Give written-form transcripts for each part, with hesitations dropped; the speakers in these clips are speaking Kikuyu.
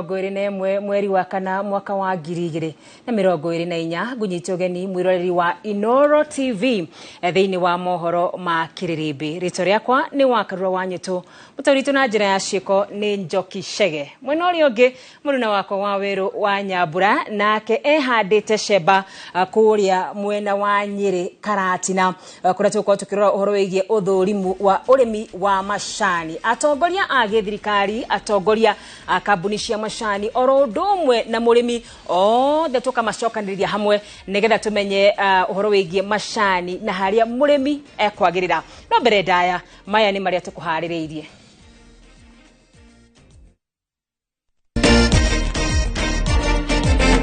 21 mweri wa kana mwaka wa 2024 ngunyite ugeni mwiroreri wa Inoro TV thiini wa mohoro ma kiririmbi. Ritwa riakwa ni Wakarura wa Nyitu, mutarito na njira ya ciiko ni Njoki Chege. Mwena uria ungi muruna wakwa wa Weru wa Nyambura nake ehandite cemba kuria mwena wa Nyeri Karatina, kuria tugukorwo tukirora uhoro wigie uthurimu wa urimi wa macani. Atongoria a githirikari, atongoria a kambuni cia macani oro undu umwe na murimi othe tukamacokaniriria hamwe nigetha tumenye uhoro wigie macani na haria murimi ekwagirira. No mbere ndaya maya ni maria tukuhaririirie.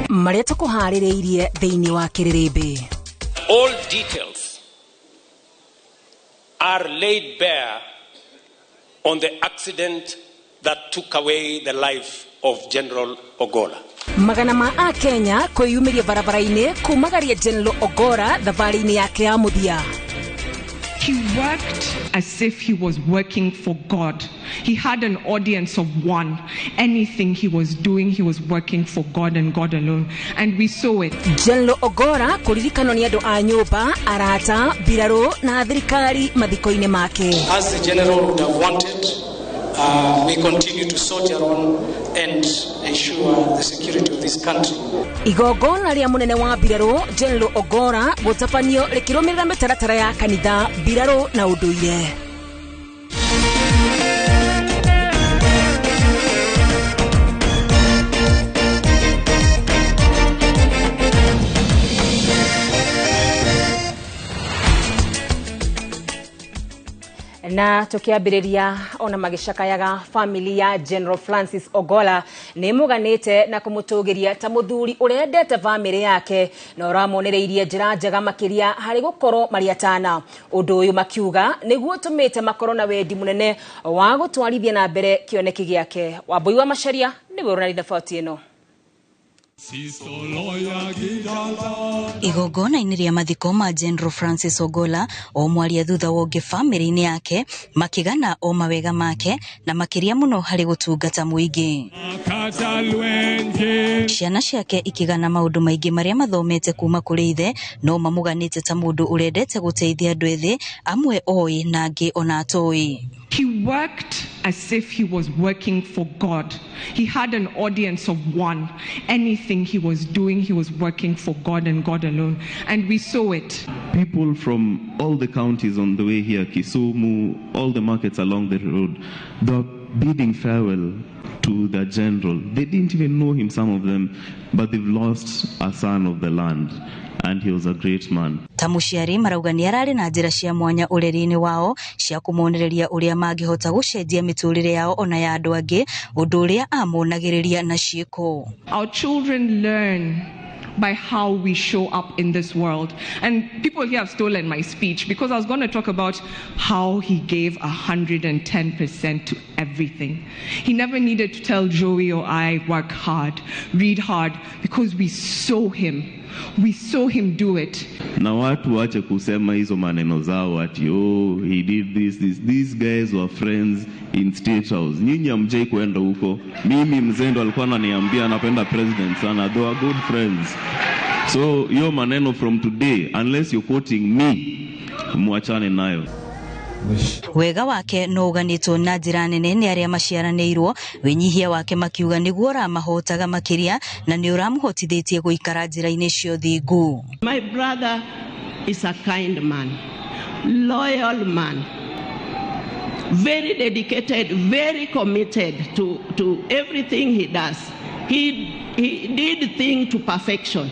Maria tukuhaririirie thiini wa kiririmbi. All details are laid bare on the accident that took away the life of General Ogolla. Magana ma a Kenya kwiyumiria barabara-ini kumagaria General Ogolla thabari-ini yake ya muthia. He worked as if he was working for God. He had an audience of one. Anything he was doing, he was working for God and God alone. And we saw it. General Ogolla kuririkanwo ni andu a nyumba, arata, mbirarũ na thirikari mathiko-inĩ make. As the general would have wanted, we continue to soldier on and ensure the security of this country. Igongona ria munene wa mbirarũ General Ogolla gutabanio rikirumirira mitaratara ya kanitha, mbirarũ na unduire. Na tukiambiriria ona magicakayaga family ya General Francis Ogolla ni muganite na kumutugiria ta muthuri urendete family yake na uramonereirie njira njega makiria hari gukorwo mari atana. Undu uyu makiuga niguo tumite makorwo na wendi munene wa gutwarithia na mbere kioneki giake. Wambui wa Macharia niwe urari riboti ino. Igongona-inĩ rĩa mathiko ma General Francis Ogolla o mwaria thutha wa ũngĩ famĩlĩ-inĩ yake makĩgana o mawega make na makĩria mũno harĩ gũtungata mũingĩ. Ciana ciake ikĩgana maũndũ maingĩ marĩa mathomete kuma kũrĩ ithe, no mamũganĩte ta mũndũ ũrendete gũteithia andũ ethĩ, amwe oĩ na angĩ ona atoĩ. He worked as if he was working for God. He had an audience of one. Anything he was doing, he was working for God and God alone. And we saw it. People from all the counties on the way here, Kisumu, all the markets along the road, they're bidding farewell to the general. They didn't even know him, some of them, but they've lost a son of the land. And he was a great man. Ta mũciari marauga nĩ ararĩ na njĩra cia mwanya ũreri-inĩ wao cia kũmonereria ũrĩa mangĩhota gũcenjia mĩtũrĩre yao ona ya andũ angĩ, ũndũ ũrĩa amonagĩrĩria na ciĩko. Our children learn by how we show up in this world. And people here have stolen my speech because I was going to talk about how he gave 110% to everything. He never needed to tell Joey or I, work hard, read hard, because we saw him. We saw him do it. Na watu wache kusema hizo maneno zao ati oh, he did this, this. These guys were friends in State House. Nyinyi hamjai kuenda huko. Mimi mzee ndo alikuwa ananiambia anapenda president sana. They were good friends. So hiyo maneno from today, unless you're quoting me, muachane nayo. Wega wake no uganĩtwo na njĩra nene nĩ arĩa maciaranĩirwo, wĩnyihia wake makiuga nĩguo ũramahotaga makĩria na nĩ ũramũhotithĩtie gũikara njĩra-inĩ cia ũthingu. My brother is a kind man, loyal man, very dedicated, very committed to everything he does. He did things to perfection.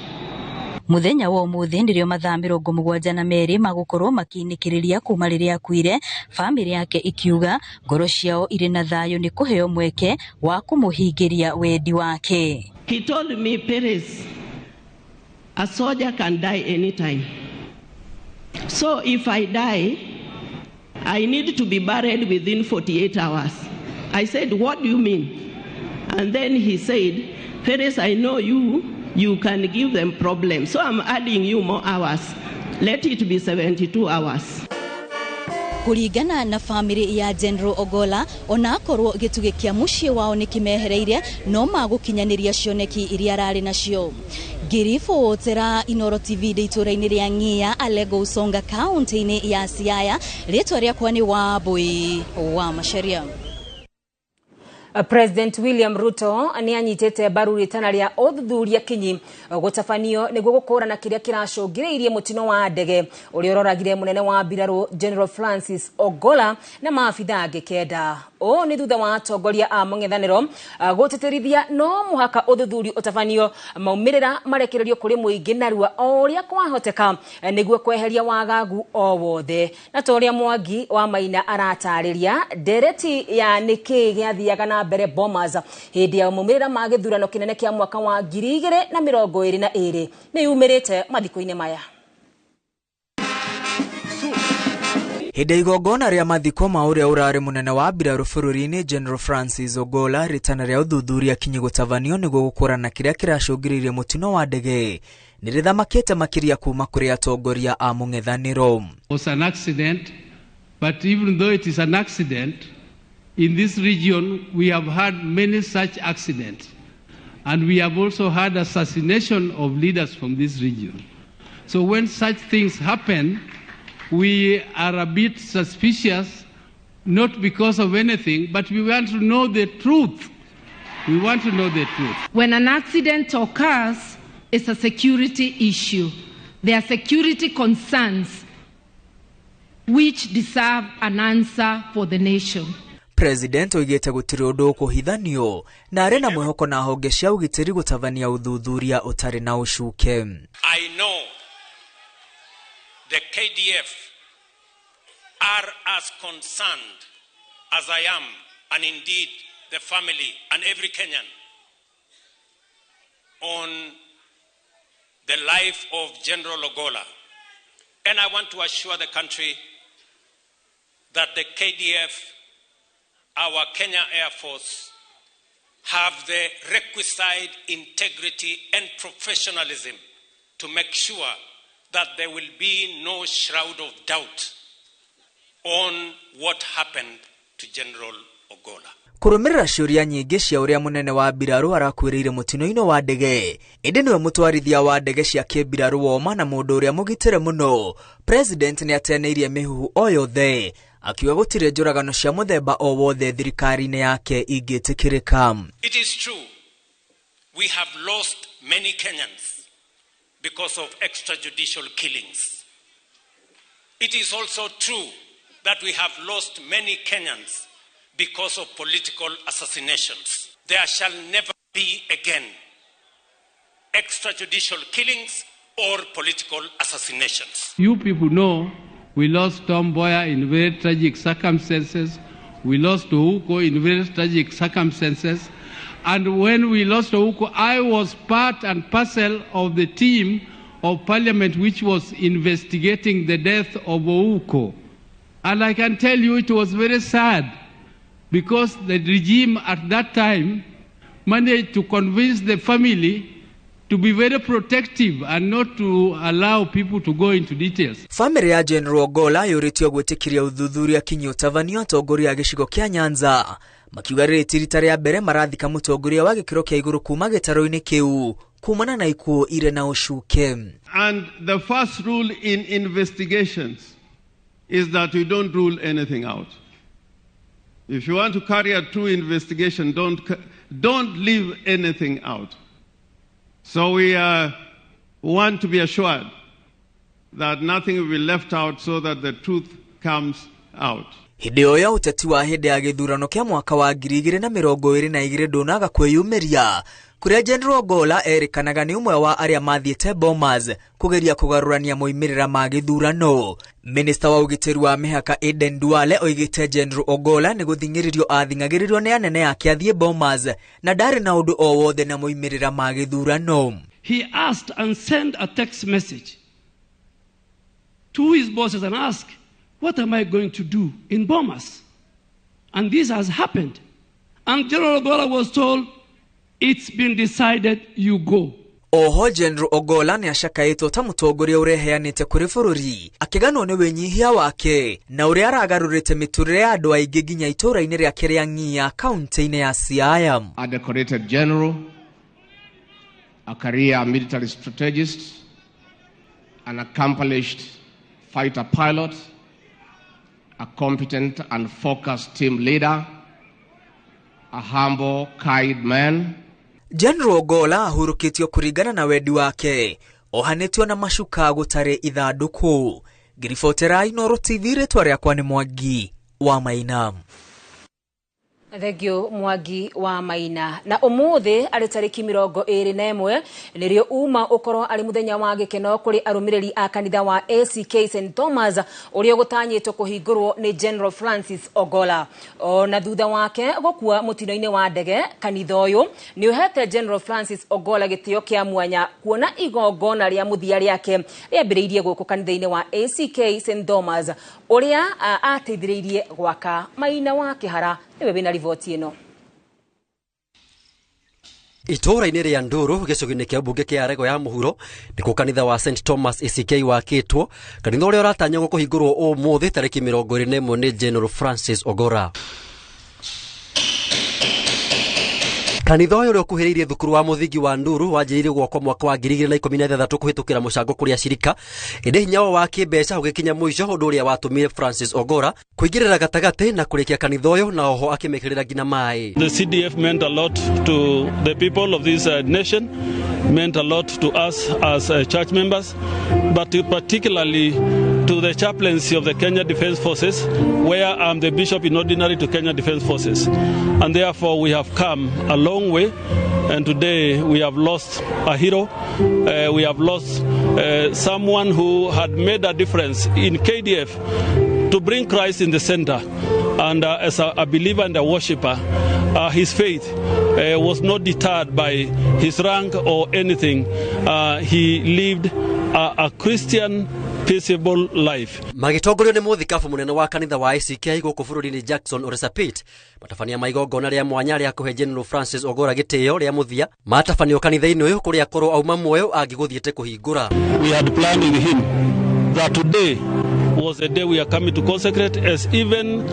Muthenya wa umuthi ndirio mathaa 72 magukorwo makinikiriria kuma riria akuire, family yake ikiuga ngoro ciao iri na thayo ni kuheo mweke wa kumuhingiria wendi wake. He told me, Perez, a soldier can die anytime. So if I die, I need to be buried within 48 hours. I said, what do you mean? And then he said, Perez, I know you. You can give them problems. So I'm adding you more hours. Let it be 72 hours. Kũringana na famĩlĩ ya General Ogolla, ona akorwo gĩtugĩ kĩa mũciĩ wao nĩ kĩmehereire, no magũkinyanĩria cioneki iria ararĩ nacio. Ngĩribotera Inooro TV ndĩ itũũra-inĩ rĩa Ng'ia, Alego Usonga, kaunti-inĩ ya Siaya, rĩtwa rĩakwa nĩ Wambui wa Macharia. President William Ruto nĩ anyitĩte mbaru rĩtana rĩa ũthuthuria kinyi gũtabanio nĩguo gũkũrana kĩrĩa kĩracũngĩrĩirie mũtino wa ndege ũrĩa ũroragire mũnene wa mbirarũ General Francis Ogolla na maabitha angĩ 9. Ũũ nĩ thutha wa atongoria a mũng'ethanĩro gũtĩtĩrithia no mũhaka ũthuthuria ũtabanio maumĩrĩra marekererio kũrĩ mũingĩ narua o ũrĩa kwahoteka nĩguo kweheria wagagu o wothe. Na ta ũrĩa Mwangi wa Maina aratarĩria, ndereti ya nĩkĩĩ gĩathiaga na mbere Bomas hĩndĩ ya maumĩrĩra ma gĩthurano kĩnene kĩa mwaka wa 2022 nĩ yumĩrĩte mathiko-inĩ maya. Hĩndĩ ya igongona rĩa mathiko ma ũrĩa ũrarĩ mũnene wa mbirarũ bũrũri-inĩ General Francis Ogolla, rĩtana rĩa ũthuthuria kinyi gũtabanio nĩguo gũkũrana kĩrĩa kĩracũngĩrĩirie mũtino wa ndege nĩ rĩthamakĩte makĩria kuma kũrĩ atongoria a mũng'ethanĩro. Was an accident, but even though it is an accident, in this region we have had many such accidents, and we have also had assassination of leaders from this region. So when such things happen, we are a bit suspicious, not because of anything, but we want to know the truth. We want to know the truth. When an accident occurs, it's a security issue. There are security concerns which deserve an answer for the nation. President oigĩte gũtirĩ ũndũ ũkũhithanio na arĩ na mwĩhoko na honge cia ũgitĩri gũtabania ũthuthuria ũtarĩ na ũcuke. I know the KDF are as concerned as I am, and indeed the family and every Kenyan, on the life of General Ogolla. And I want to assure the country that the KDF, our Kenya Air Force, have the requisite integrity and professionalism to make sure that there will be no shroud of doubt on what happened to General Ogolla. Kũrũmĩrĩra ciũria nyingĩ cia ũrĩa mũnene wa mbirarũ arakuĩrĩire mũtino-inĩ wa ndege, ĩndĩ nĩwe mũtwarithia wa ndege cia kĩmbirarũ woma na mũndũ ũrĩa mũgitĩre mũno. President nĩ ateanĩirie mĩhuhu o yothe akiuga gũtirĩ njũragano cia mũthemba o wothe thirikari-inĩ yake ingĩtĩkĩrĩka. It is true we have lost many Kenyans because of extrajudicial killings. It is also true that we have lost many Kenyans because of political assassinations. There shall never be again extrajudicial killings or political assassinations. You people know we lost Tom Mboya in very tragic circumstances. We lost Ouko in very tragic circumstances. And when we lost Ouko, I was part and parcel of the team of parliament which was investigating the death of Ouko. And I can tell you it was very sad because the regime at that time managed to convince the family to be very protective and not to allow people to go into details. Famĩlĩ ya General Ogolla yũrĩtio gwĩtĩkĩria ũthuthuria kinyi ũtabanio atongoria a gĩcigo kĩa Nyanza makiuga rĩrĩ ti rita rĩa mbere marathika mũtongoria wa gĩkĩro kĩa igũrũ kuma gĩtarũ-inĩ kĩu kumana na ikuũ irĩ na ũcuke. And the first rule in investigations is that you don't rule anything out. If you want to carry a true investigation, don't leave anything out. So we want to be assured that nothing will be left out so that the truth comes out. Hĩndĩ ĩyo ya ũteti wa hĩndĩ ya gĩthurano kĩa mwaka wa 2022 ndũnaga kwĩyumĩria kũrĩa General Ogolla erĩkanaga nĩ ũmwe wa arĩa mathiĩte Bomas kũgeria kũgarũrania moimĩrĩra ma gĩthurano. Minista wa ũgitĩri wa mĩhaka Aden Duale oigĩte General Ogolla nĩ gũthing'ĩrĩrio athing'agĩrĩrio nĩ anene ake athiĩ Bomas na ndarĩ na ũndũ o wothe na moimĩrĩra ma gĩthurano. He asked and sent a text message to his bosses and asked, what am I going to do in Bomas? And this has happened. And General Ogolla was told, it's been decided, you go. Oho General Ogolla nĩ acakaĩtwo ta mũtongoria ũreheanĩte kũrĩ bũrũri, akĩganwo nĩ wĩnyihia wake na ũrĩa aragarũrĩte mĩtũrĩre ya andũ aingĩ nginya itũũra-inĩ rĩake rĩa Ng'ia kaunti-inĩ ya Siaya. A decorated general, a career military strategist, an accomplished fighter pilot, a competent and focused team leader, a humble, kind man. General Ogolla ahurũkĩtio kũringana na wendi wake, ohanĩtio na macuka gũtarĩ ithandũkũ. Ngiribotera Inooro TV, rĩtwa rĩakwa nĩ Mwangi wa Maina. Thengio Mwangi wa Maina. Na umuthi ari tariki 21 nirio uma ukorwo ari muthenya wa gikeno kuri arumiriri a kanitha wa ACK St Thomas uria gutanyitwo kuhingurwo ni General Francis Ogolla. Ona thutha wake gukua mutino-ini wa ndege, kanitha uyu ni uhete General Francis Ogolla gitio kia mwanya kuona igongona ria muthia riake riambiriirie guku kanitha-ini wa ACK St Thomas uria ateithiriirie gwaka. Maina wa Kihara niwe wina riboti ino. Itũũra-inĩ rĩa Ndũrũ gĩcũgĩ-inĩ kĩa mbunge kĩa Rego ya Mũhuro nĩkuo kanitha wa St Thomas ACK wakĩtwo, kanitha ũrĩa ũratanywo kũhingũrwo ũmũthĩ tarĩki 21 nĩ General Francis Ogolla. Kanitha ũyũ ũrĩa ũkuhĩrĩirie thukuru wa mũthingi wa Ndũrũ wanjĩrĩirie gwakwo mwaka wa 2016 kũhĩtũkĩra mũcango kũrĩ acirika, ĩndĩ hinya wao wa kĩmbeca ũgĩkinya mũico, ũndũ ũrĩa watũmire Francis Ogolla kũingĩrĩra gatagatĩ na kũrĩkia kanitha ũyũ na oho akĩmĩkĩrĩra nginya maĩ. The CDF meant a lot to the people of this nation, meant a lot to us as church members, but particularly to the chaplaincy of the Kenya Defence Forces, where I'm the bishop in ordinary to Kenya Defence Forces. And therefore we have come a long way, and today we have lost a hero. We have lost someone who had made a difference in KDF to bring Christ in the center. And as a believer and a worshipper, his faith was not deterred by his rank or anything. He lived a Christian peaceable life. Magĩtongorio nĩ mũthikabu mũnene wa kanitha wa ACK gũkũ bũrũri-inĩ Jackson Oresapit, matabania ma igongona rĩa mwanya rĩa kũhe General Francis Ogolla gĩtĩo rĩa mũthia matabanio kanitha-inĩ ũyũ kũrĩa akorwo auma muoyo angĩgũthiĩte kũhingũra. We had planned with him that today was the day we are coming to consecrate, as even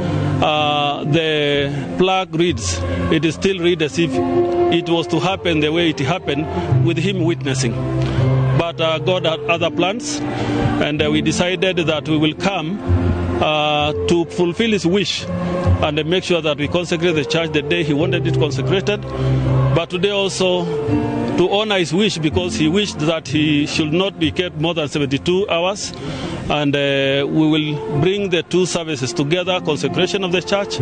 the plaque reads, it is still read as if it was to happen the way it happened, with him witnessing. But God had other plans, and we decided that we will come to fulfill his wish and make sure that we consecrate the church the day he wanted it consecrated. But today also to honor his wish, because he wished that he should not be kept more than 72 hours. And we will bring the two services together, consecration of the church,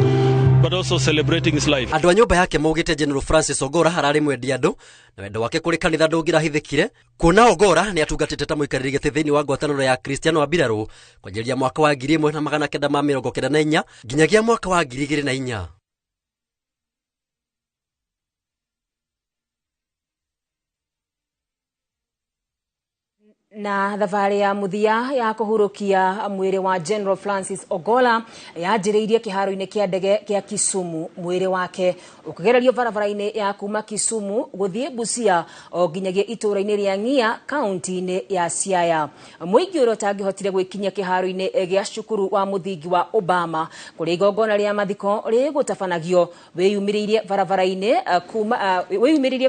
but also celebrating his life. Andũ a nyũmba yake maugĩte General Francis Ogolla hararĩ mwendi andũ na wendo wake kũrĩ kanitha ndũngĩrahithĩkire, kuona Ogolla nĩ atungatĩte ta mũikarĩri gĩtĩ thĩinĩ wa ngwatanĩro ya Kristiano wa Mbirarũ kwanjĩrĩria mwaka wa 1994 nginyagia mwaka wa 2004. Na thabarĩ ya mũthia ya kũhurũkia mwĩrĩ wa General Francis Ogolla yanjĩrĩirie kĩharo-inĩ kĩa ndege kĩa Kisumu. Mwĩrĩ wake ũkĩgererio barabara-inĩ ya kuma Kisumu gũthiĩ Busia o nginyagia itũũra-inĩ rĩa Ng'ia kaunti-inĩ ya Siaya. Mũingĩ ũrĩa ũtangĩhotire gwĩkinyia kĩharo-inĩ gĩa cukuru wa mũthingi wa Obama kũrĩa igongona rĩa mathiko rĩgũtabanagio wĩyumĩrĩirie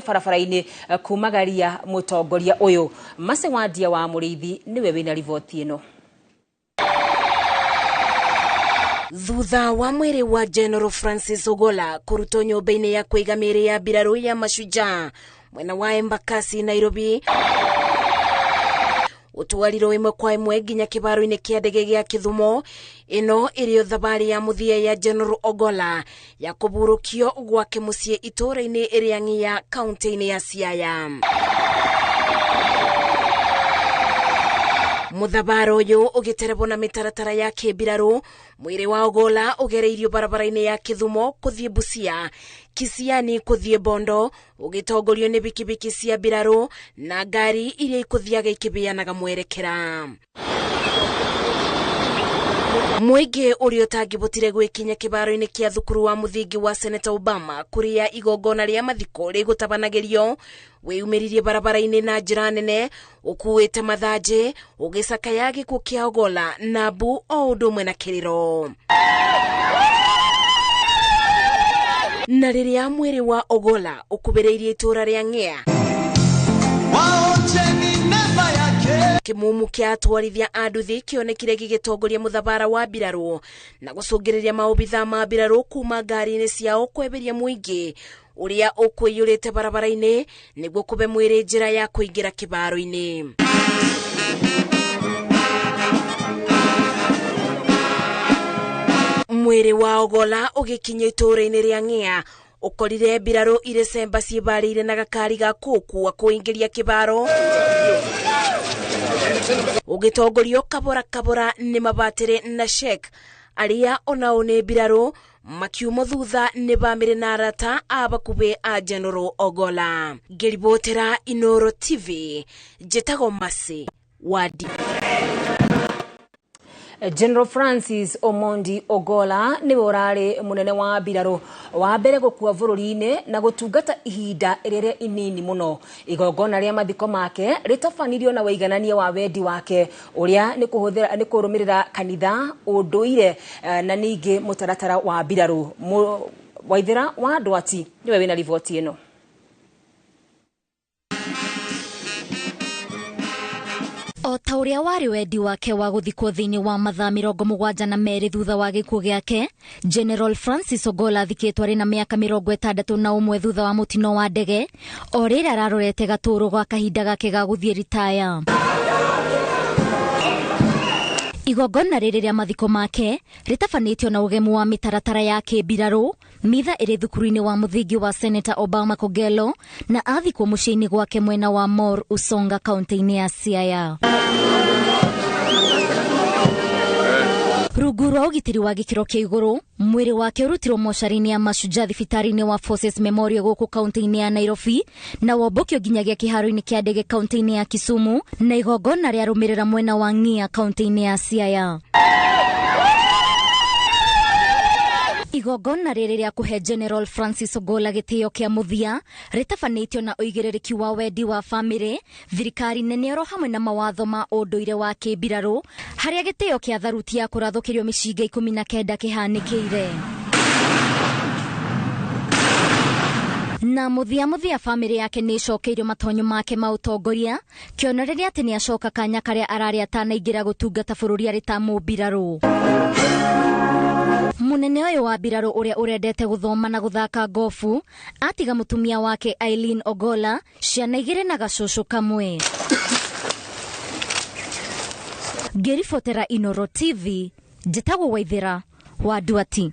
barabara-inĩ kumagaria mũtongoria ũyũ. Mase Wandia wa Mũrĩithi niwe wĩna riboti ĩno. Thutha wa mwĩrĩ wa General Francis Ogolla kũrutwo nyũmba-inĩ ya kũiga mĩĩrĩ ya mbirarũ ya Mashujaa mwena wa Embakasi Nairobi, ũtwarirwo ĩmwe kwa ĩmwe nginya kĩbaro-inĩ kĩa ndege gĩa Kĩthumo. Ĩno ĩrĩo thabarĩ ya mũthia ya General Ogolla ya kũburũkio gwake mũciĩ itũũra-inĩ rĩa Ng'ia kaunti-inĩ ya Siaya. Mũthabara ũyũ ũgĩterebwo na mĩtaratara ya kĩmbirarũ, mwĩrĩ wa Ogolla ũgereirio barabara-inĩ ya Kĩthumo kũthiĩ Busia, Kisiani kũthiĩ Bondo, ũgĩtongorio nĩ bikibiki cia mbirarũ na ngari iria ikũthiaga ikĩbĩanaga mwerekera. Mũingĩ ũrĩa ũtangĩbotire gwĩkinya kĩbaro-inĩ kĩa thukuru wa mũthingi wa Senator Obama kũrĩa igongona rĩa mathiko rĩgũtabanagĩrio wĩyumĩririe barabara-inĩ na njĩra nene ũkuĩte mathanjĩ ũgĩcakaya gĩkuũ kĩa Ogolla na mbu o ũndũ ũmwe na kĩrĩro. Na rĩrĩa mwĩrĩ wa Ogolla ũkubĩrĩirie itũũra rĩa Ng'ea, kĩmumu kĩa atwarithia a nduthi kĩonekire gĩgĩtongoria mũthabara wa mbirarũ na gũcũngĩrĩria maobitha ma mbirarũ kuma ngari-inĩ ciao kweberia mũingĩ ũrĩa ũkũiyũrĩte barabara-inĩ nĩguo kũbe mwĩrĩ njĩra ya kũingĩra kĩbaro-inĩ. Mwĩrĩ wa Ogolla ũgĩkinya itũũra-inĩ rĩa Ng'ea ũkorire mbirarũ irĩ cemba ciĩbarĩire na gakari ga kũũkua kũingĩria kĩbaro ũgĩtongorio kabora kabora nĩ mabatĩrĩ na shek arĩa onao nĩ mbirarũ makiumo thutha nĩ bamĩrĩ na arata a bakubĩ a General Ogolla. Ngĩribotera Inooro TV, njĩtagwo Mercy Wadi. General Francis Omondi Ogolla niwe ũrarĩ mũnene wa mbirarũ wa mbere gũkua bũrũri-inĩ na gũtungata ihinda rĩrĩa inini mũno. Igongona rĩa mathiko make rĩtabanirio na waiganania wa wendi wake ũrĩa nĩ kũhũthĩra nĩ kũrũmĩrĩra kanitha, ũndũire na ningĩ mũtaratara wa mbirarũ. Waithĩra wa Ndwati nĩwe wĩna riboti ĩno. O ta ũrĩa warĩ wendi wake wa gũthikwo thĩinĩ wa mathaa 72 thutha wa gĩkuũ gĩake, General Francis Ogolla athikĩtwo arĩ na mĩaka 61 thutha wa mũtino wa ndege o rĩrĩa ararorete gatũũro gwa kahinda gake ga gũthiĩ ritaya. Igongona rĩrĩ rĩa mathiko make rĩtabanĩtio na ũgemu wa mĩtaratara ya kĩmbirarũ, mitha ĩrĩ thukuru-inĩ wa mũthingi wa Senator Obama Kogelo na athikwo mũciĩ-inĩ gwake mwena wa Mor Usonga kaunti-inĩ ya Siaya. Rungu rwa ũgitĩri wa gĩkĩro kĩa igũrũ, mwĩrĩ wake ũrutirwo mocarĩ-inĩ ya Mashujaa thibitarĩ-inĩ wa Forces Memorial gũkũ kaunti-inĩ ya Nairobi na wombũkio nginyagia kĩharo-inĩ kĩa ndege kaunti-inĩ ya Kisumu na igongona rĩarũmĩrĩra mwena wa Ng'ia kaunti-inĩ ya Siaya. Igongona rĩrĩ rĩa kũhe General Francis Ogolla gĩtĩo kĩa mũthia rĩtabanĩtio na ũigĩrĩrĩki wa wendi wa bamĩrĩ, thirikari nene oro hamwe na mawatho ma ũndũire wa kĩmbirarũ harĩa gĩtĩo kĩa tharuti ya kũrathũkĩrio mĩcinga 19 kĩhanĩkĩire. Na mũthia bamĩrĩ yake nĩ ĩcokeirio matonyo make ma ũtongoria kĩonereria atĩ nĩacoka kanya karĩa ararĩ atanaingĩra gũtungata bũrũri arĩ ta mũmbirarũ. Munene ũyũ wa mbirarũ ũrĩa ũrendete gũthoma na gũthaka gofu atiga mũtumia wake Eileen Ogolla, ciana igĩrĩ na gacũcũ kamwe. Ngĩribotera Inooro TV, njĩtagwo Waithĩra wa Nduati.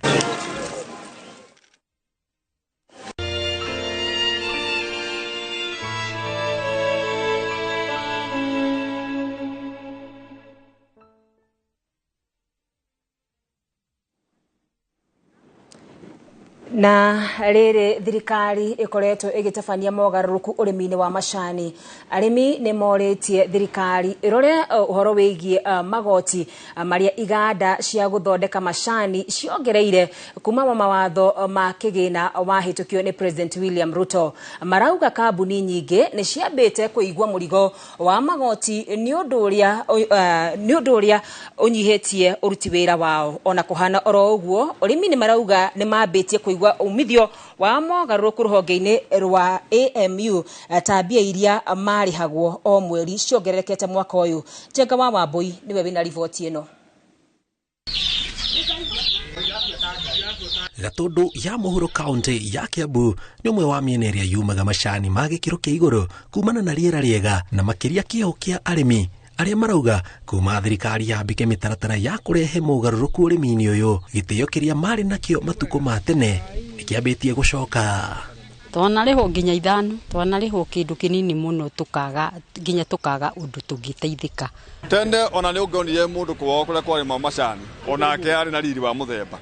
Na rĩrĩ thirikari ĩkoretwo ĩgĩtabania mogarũrũku ũrĩmi-inĩ wa macani. Arĩmi nĩ morĩtie thirikari ĩrore ũhoro wĩgiĩ magoti marĩa iganda cia gũthondeka macani ciongereire kuma mawatho ma kĩgĩna wahĩtũkio nĩ President William Ruto. Marauga kambuni nyingĩ nĩ ciambĩte kũigua mũrigo wa magoti nĩ ũndũ ũrĩa ũnyihĩtie ũruti wĩra wao. Ona kũhana oro ũguo, ũrĩmi nĩ marauga nĩ mambĩtie kũigua umithio wa mogarũrũku rũhonge-inĩ rwa AMU ta mbia iria marĩhagwo o mweri ciongererekete mwaka ũyũ. Njenga wa Wambui nĩwe wĩna riboti ĩno. Gatundu ya Muhuro kaunti ya Kiambu nĩ ũmwe wa mĩena ĩrĩa yumaga macani ma gĩkĩro kĩa igũrũ kumana na rĩera rĩega na makĩria kĩo kĩa arĩmi arĩa marauga kuma thirikari yambĩke mĩtaratara ya kũrehe mogarũrũku ũrĩmi-inĩ ũyũ gĩtĩo kĩrĩa marĩ nakĩo matukũ ma tene nĩkĩambĩtie gũcoka. Twanarĩhwo nginya 5, twanarĩhwo kĩndũ kĩnini mũno tukaga nginya tukaga ũndũ tũngĩteithĩka. Tene ona nĩ ũngĩonire mũndũ kwao kũrĩa kwarĩma macani onake arĩ na riri wa mũthemba.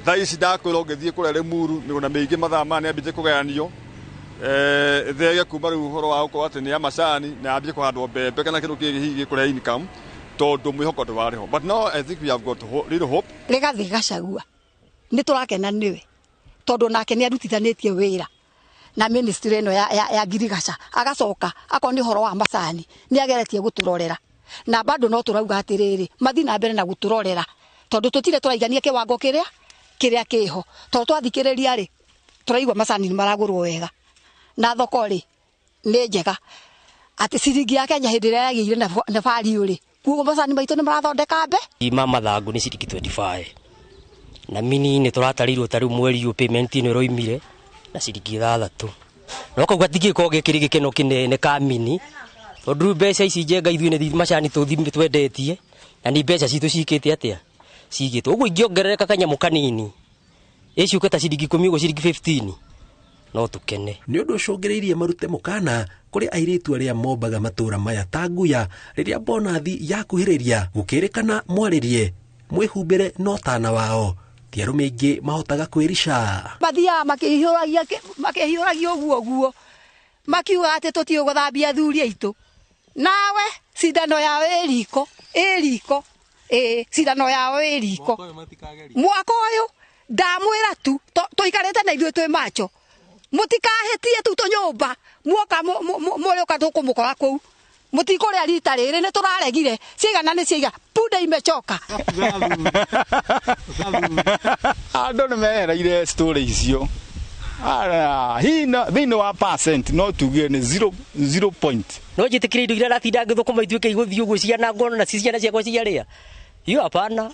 Thaa ici ndakwĩra ũngĩthiĩ kũrĩa Limuru mĩgũnda mĩingĩ mathaa maya nĩambĩtie kũgayanio thege kuma rĩu ũhoro wa gũkorwo atĩ nĩ ya macani na yambie kũhandwo mbembe kana kĩndũ kĩngĩ hihi gĩkũrehe income. Tondu mwihoko ndwarĩ ho, but now I think we have got real hope. Rigathi Gachagua nĩ tũrakena nĩwe tondũ nake nĩ arutithanĩtie wĩra na ministry ĩno ya ngirigaca, agacoka akorwo nĩ ũhoro wa macani nĩ ageretie gũtũrorera, na bado no tũrauga atĩrĩrĩ, mathiĩ na mbere na gũtũrorera tondũ tũtirĩ tũraigania kĩwango kĩrĩa kĩho, tondũ twathikĩrĩria rĩ tũraigua macani nĩ maragũrwo wega na thoko rĩ nĩ njega, atĩ ciringi ya Kenya hĩndĩ ĩrĩa yagĩire na value rĩ, kuoguo macani maitũ nĩ marathondeka mbe. Ma mathangu nĩ ciringi 25 na mini nĩ tũratarirwo ta rĩu mweri ũyũ payment ĩno ĩroimire na ciringi 6. No kau gatingĩkorwo gĩkĩrĩ gĩkeno kĩnene ka mini, tondũ rĩu mbeca ici njenga ithuĩ nĩ macani twendetie na nĩ mbeca citũ cikĩte atĩa cigĩtwo ũguo, ingĩongerereka kanyamũ kanini ĩciũke ta ciringi 10 ũguo, ciringi 15 no tukene. Nĩ ũndũ ũcũngĩrĩirie marute mũkana kũrĩ airĩtu arĩa mombaga matũra maya ta nguya rĩrĩa bonathi yakuhĩrĩria gũkĩrĩkana mwarĩrie mwĩhumbĩre no tana wao, ti arũme aingĩ mahotaga kwĩrica. Mathiaga makĩhiũragia ũguo ũguo makiuga atĩ tũtiũĩ gũthambia athuri aitũ, nawe cindano yao ĩ riko, ĩ riko, ĩ cindano yao ĩ riko. Mwaka ũyũ ndamwĩra tu tũikarĩte na ithuĩ twĩ macho, mũtikahĩtie tu tũnyũmba muoka mũrĩũka tũkũmũkora kũu, mũtikũrĩa rita rĩrĩ nĩ tũraregire ciigana nĩ ciiga punda imechoka. Andũ nĩ mehereire story icio thĩinĩ wa percent no tuge nĩ 0 point. No njĩtĩkĩre indo iria aratinda ngĩthũkũma ituĩke igũthiĩ ũguo cianangwo na ciana ciakwa ciarĩa, iyo hapana.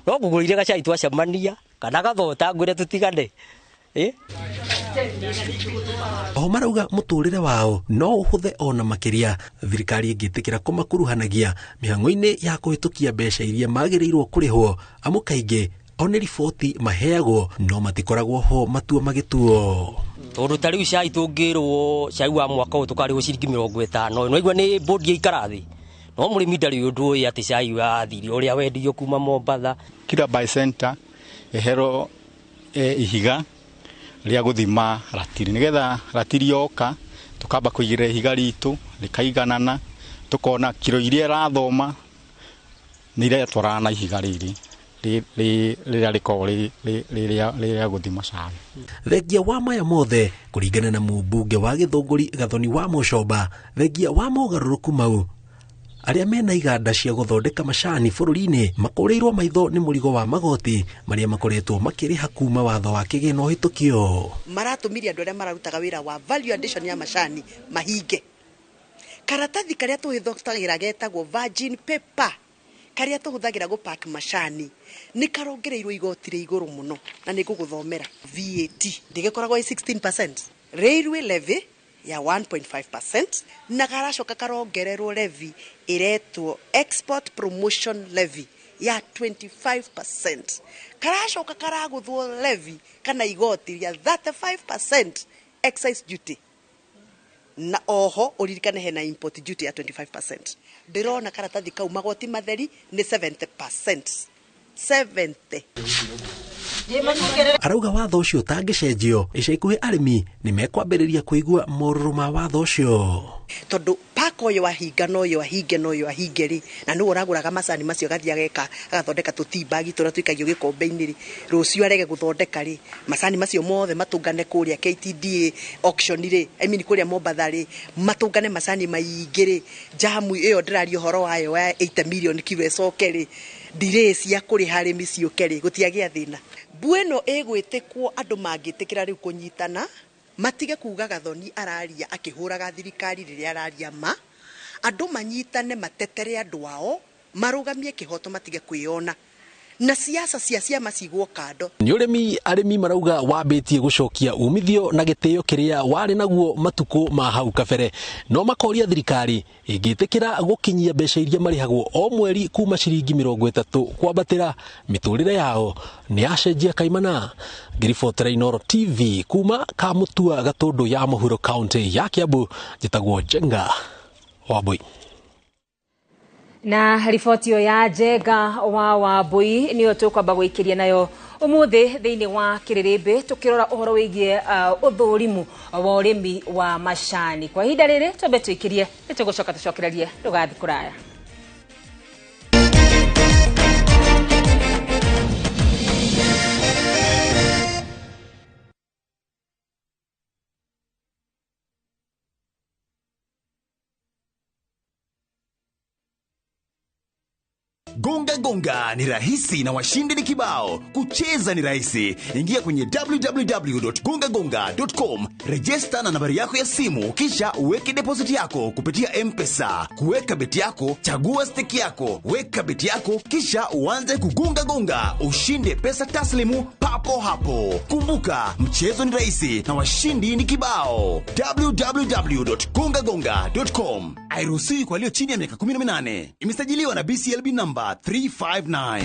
No ngũgũrire gacai twacemania kana gathota ngwĩre tũtigane. Oho marauga mũtũrĩre wao no ũhũthe ona makĩria thirikari ĩngĩtĩkĩra kũmakuruhanagia mĩhang'o-inĩ ya kũhĩtũkia mbeca iria magĩrĩirwo kũrĩhwo, amu kaingĩ o nĩ riboti maheagwo no matikoragwo ho matua magĩtuo. Tondũ ta rĩu cai tũngĩrwo cai wa mwaka ũyũ tũkarĩhwo ciringi 50, no igua nĩ bodi ĩikara thĩ, no mũrĩmi ndarĩ ũndũ ũĩ atĩ cai wathire ũrĩa wendirio kuma Mombatha. Kila by center ĩherwo ihiga rĩa gũthima ratiri, nĩgetha ratiri yoka tũkamba kũigĩrĩra ihiga ritũ rĩkaiganana, tũkona kiro iria ĩrathoma nĩ iretwarana na ihiga rĩrĩ rĩrĩa rĩkoragwo rĩ rĩa gũthima cai. Thengia wa maya mothe kũringana na mũmbunge wa Gĩthũngũri Gathoni wa Mũcomba, thengia wa mogarũrũku mau arĩa mena iganda cia gũthondeka macani bũrũri-inĩ makũrĩirwo maitho nĩ mũrigo wa magoti marĩa makoretwo makĩrĩha kuma watho wa kĩgĩna ũhĩtũkio. Maratũmire andũ arĩa mararutaga wĩra wa value addition ya macani mahinge karatathi karĩa tũhĩthũkagĩra getagwo virgin paper karĩa tũhũthagĩra gũpack macani nĩ karongereirwo igoti rĩa igũrũ mũno, na nĩ ngũgũthomera. VAT ndĩgĩkoragwo ĩ 16%, railway levy ya 1.5%, na garacoka karongererwo levy ĩretwo export promotion levy ya 25%, karacoka karagũthwo levy kana igoti rĩa 35% excise duty, na oho ũririkane hena import duty ya 25%. Ndĩrona karatathi kau magoti matheri nĩ 70%, 70. Arauga watho ũcio ũtangĩcenjio ica ikuhĩ arĩmi nĩ mekwambĩrĩria kũigua morũrũ ma watho ũcio. Tondũ paka ũyũ ahinga na ũyũ ahinge na ũyũ ahinge rĩ, na nĩwe ũragũraga macani macio agathiĩ ageka agathondeka tũtibagi tũrĩa tũikagio gĩkombe-inĩ rĩ, rũciũ arege gũthondeka rĩ, macani macio mothe matũngane kũrĩa KTDA auction rĩ, I mean kũrĩa Mombatha rĩ, matũngane macani maingĩ rĩ, jamu ĩyo ndĩraria ũhoro wayo ya 80 million kilo ĩcoke rĩ, delay cia kũrĩha arĩmi ciũke rĩ, gũtiagĩa thĩna. Mbu ĩno ĩgwĩtĩkwo andũ mangĩtĩkĩra rĩu kũnyitana, matige kuga Gathoni araria akĩhũraga thirikari rĩrĩa araria ma, andũ manyitane matetere andũ ao, marũgamie kĩhoto matige kwĩyona, na siasa cia ciama cigwo kando. Nĩ ũrĩmi arĩmi marauga wambĩtie gũcokia umithio na gĩtĩo kĩrĩa warĩ naguo matukũ ma hau kabere, no makoria thirikari ĩngĩtĩkĩra gũkinyia mbeca iria marĩhagwo o mweri kuma ciringi 30 kwambatĩra mĩtũrĩre yao nĩ yacenjia kaimana. Ngĩribotera Inooro TV kuma Kamutua Gatũndũ ya Mũhuro kaunti ya Kiambu, njĩtagwo Njenga Wambui. Na riboti ĩyo ya Njenga wa Wambui nĩyo tũkwamba gwĩkĩria nayo ũmũthĩ thĩinĩ wa kĩrĩrĩmbĩ, tũkĩrora ũhoro wĩgiĩ ũthũrimu wa ũrĩmi wa macani. Kwa ihinda rĩrĩ twambe twĩkĩrie, nĩ tũgũcoka tũcokererie, ndũgathiĩ kũraya. Gonga gonga ni rahisi na washindi ni kibao. Kucheza ni rahisi. Ingia kwenye www.gongagonga.com, rejesta na nambari yako ya simu, kisha uweke deposit yako kupitia M-Pesa. Kuweka beti yako, chagua stake yako, weka beti yako, kisha uanze kugonga gonga, ushinde pesa taslimu papo hapo. Kumbuka, mchezo ni rahisi na washindi ni kibao. www.gongagonga.com. Hairuhusiwi kwa walio chini ya miaka 18. Imesajiliwa na BCLB number 359.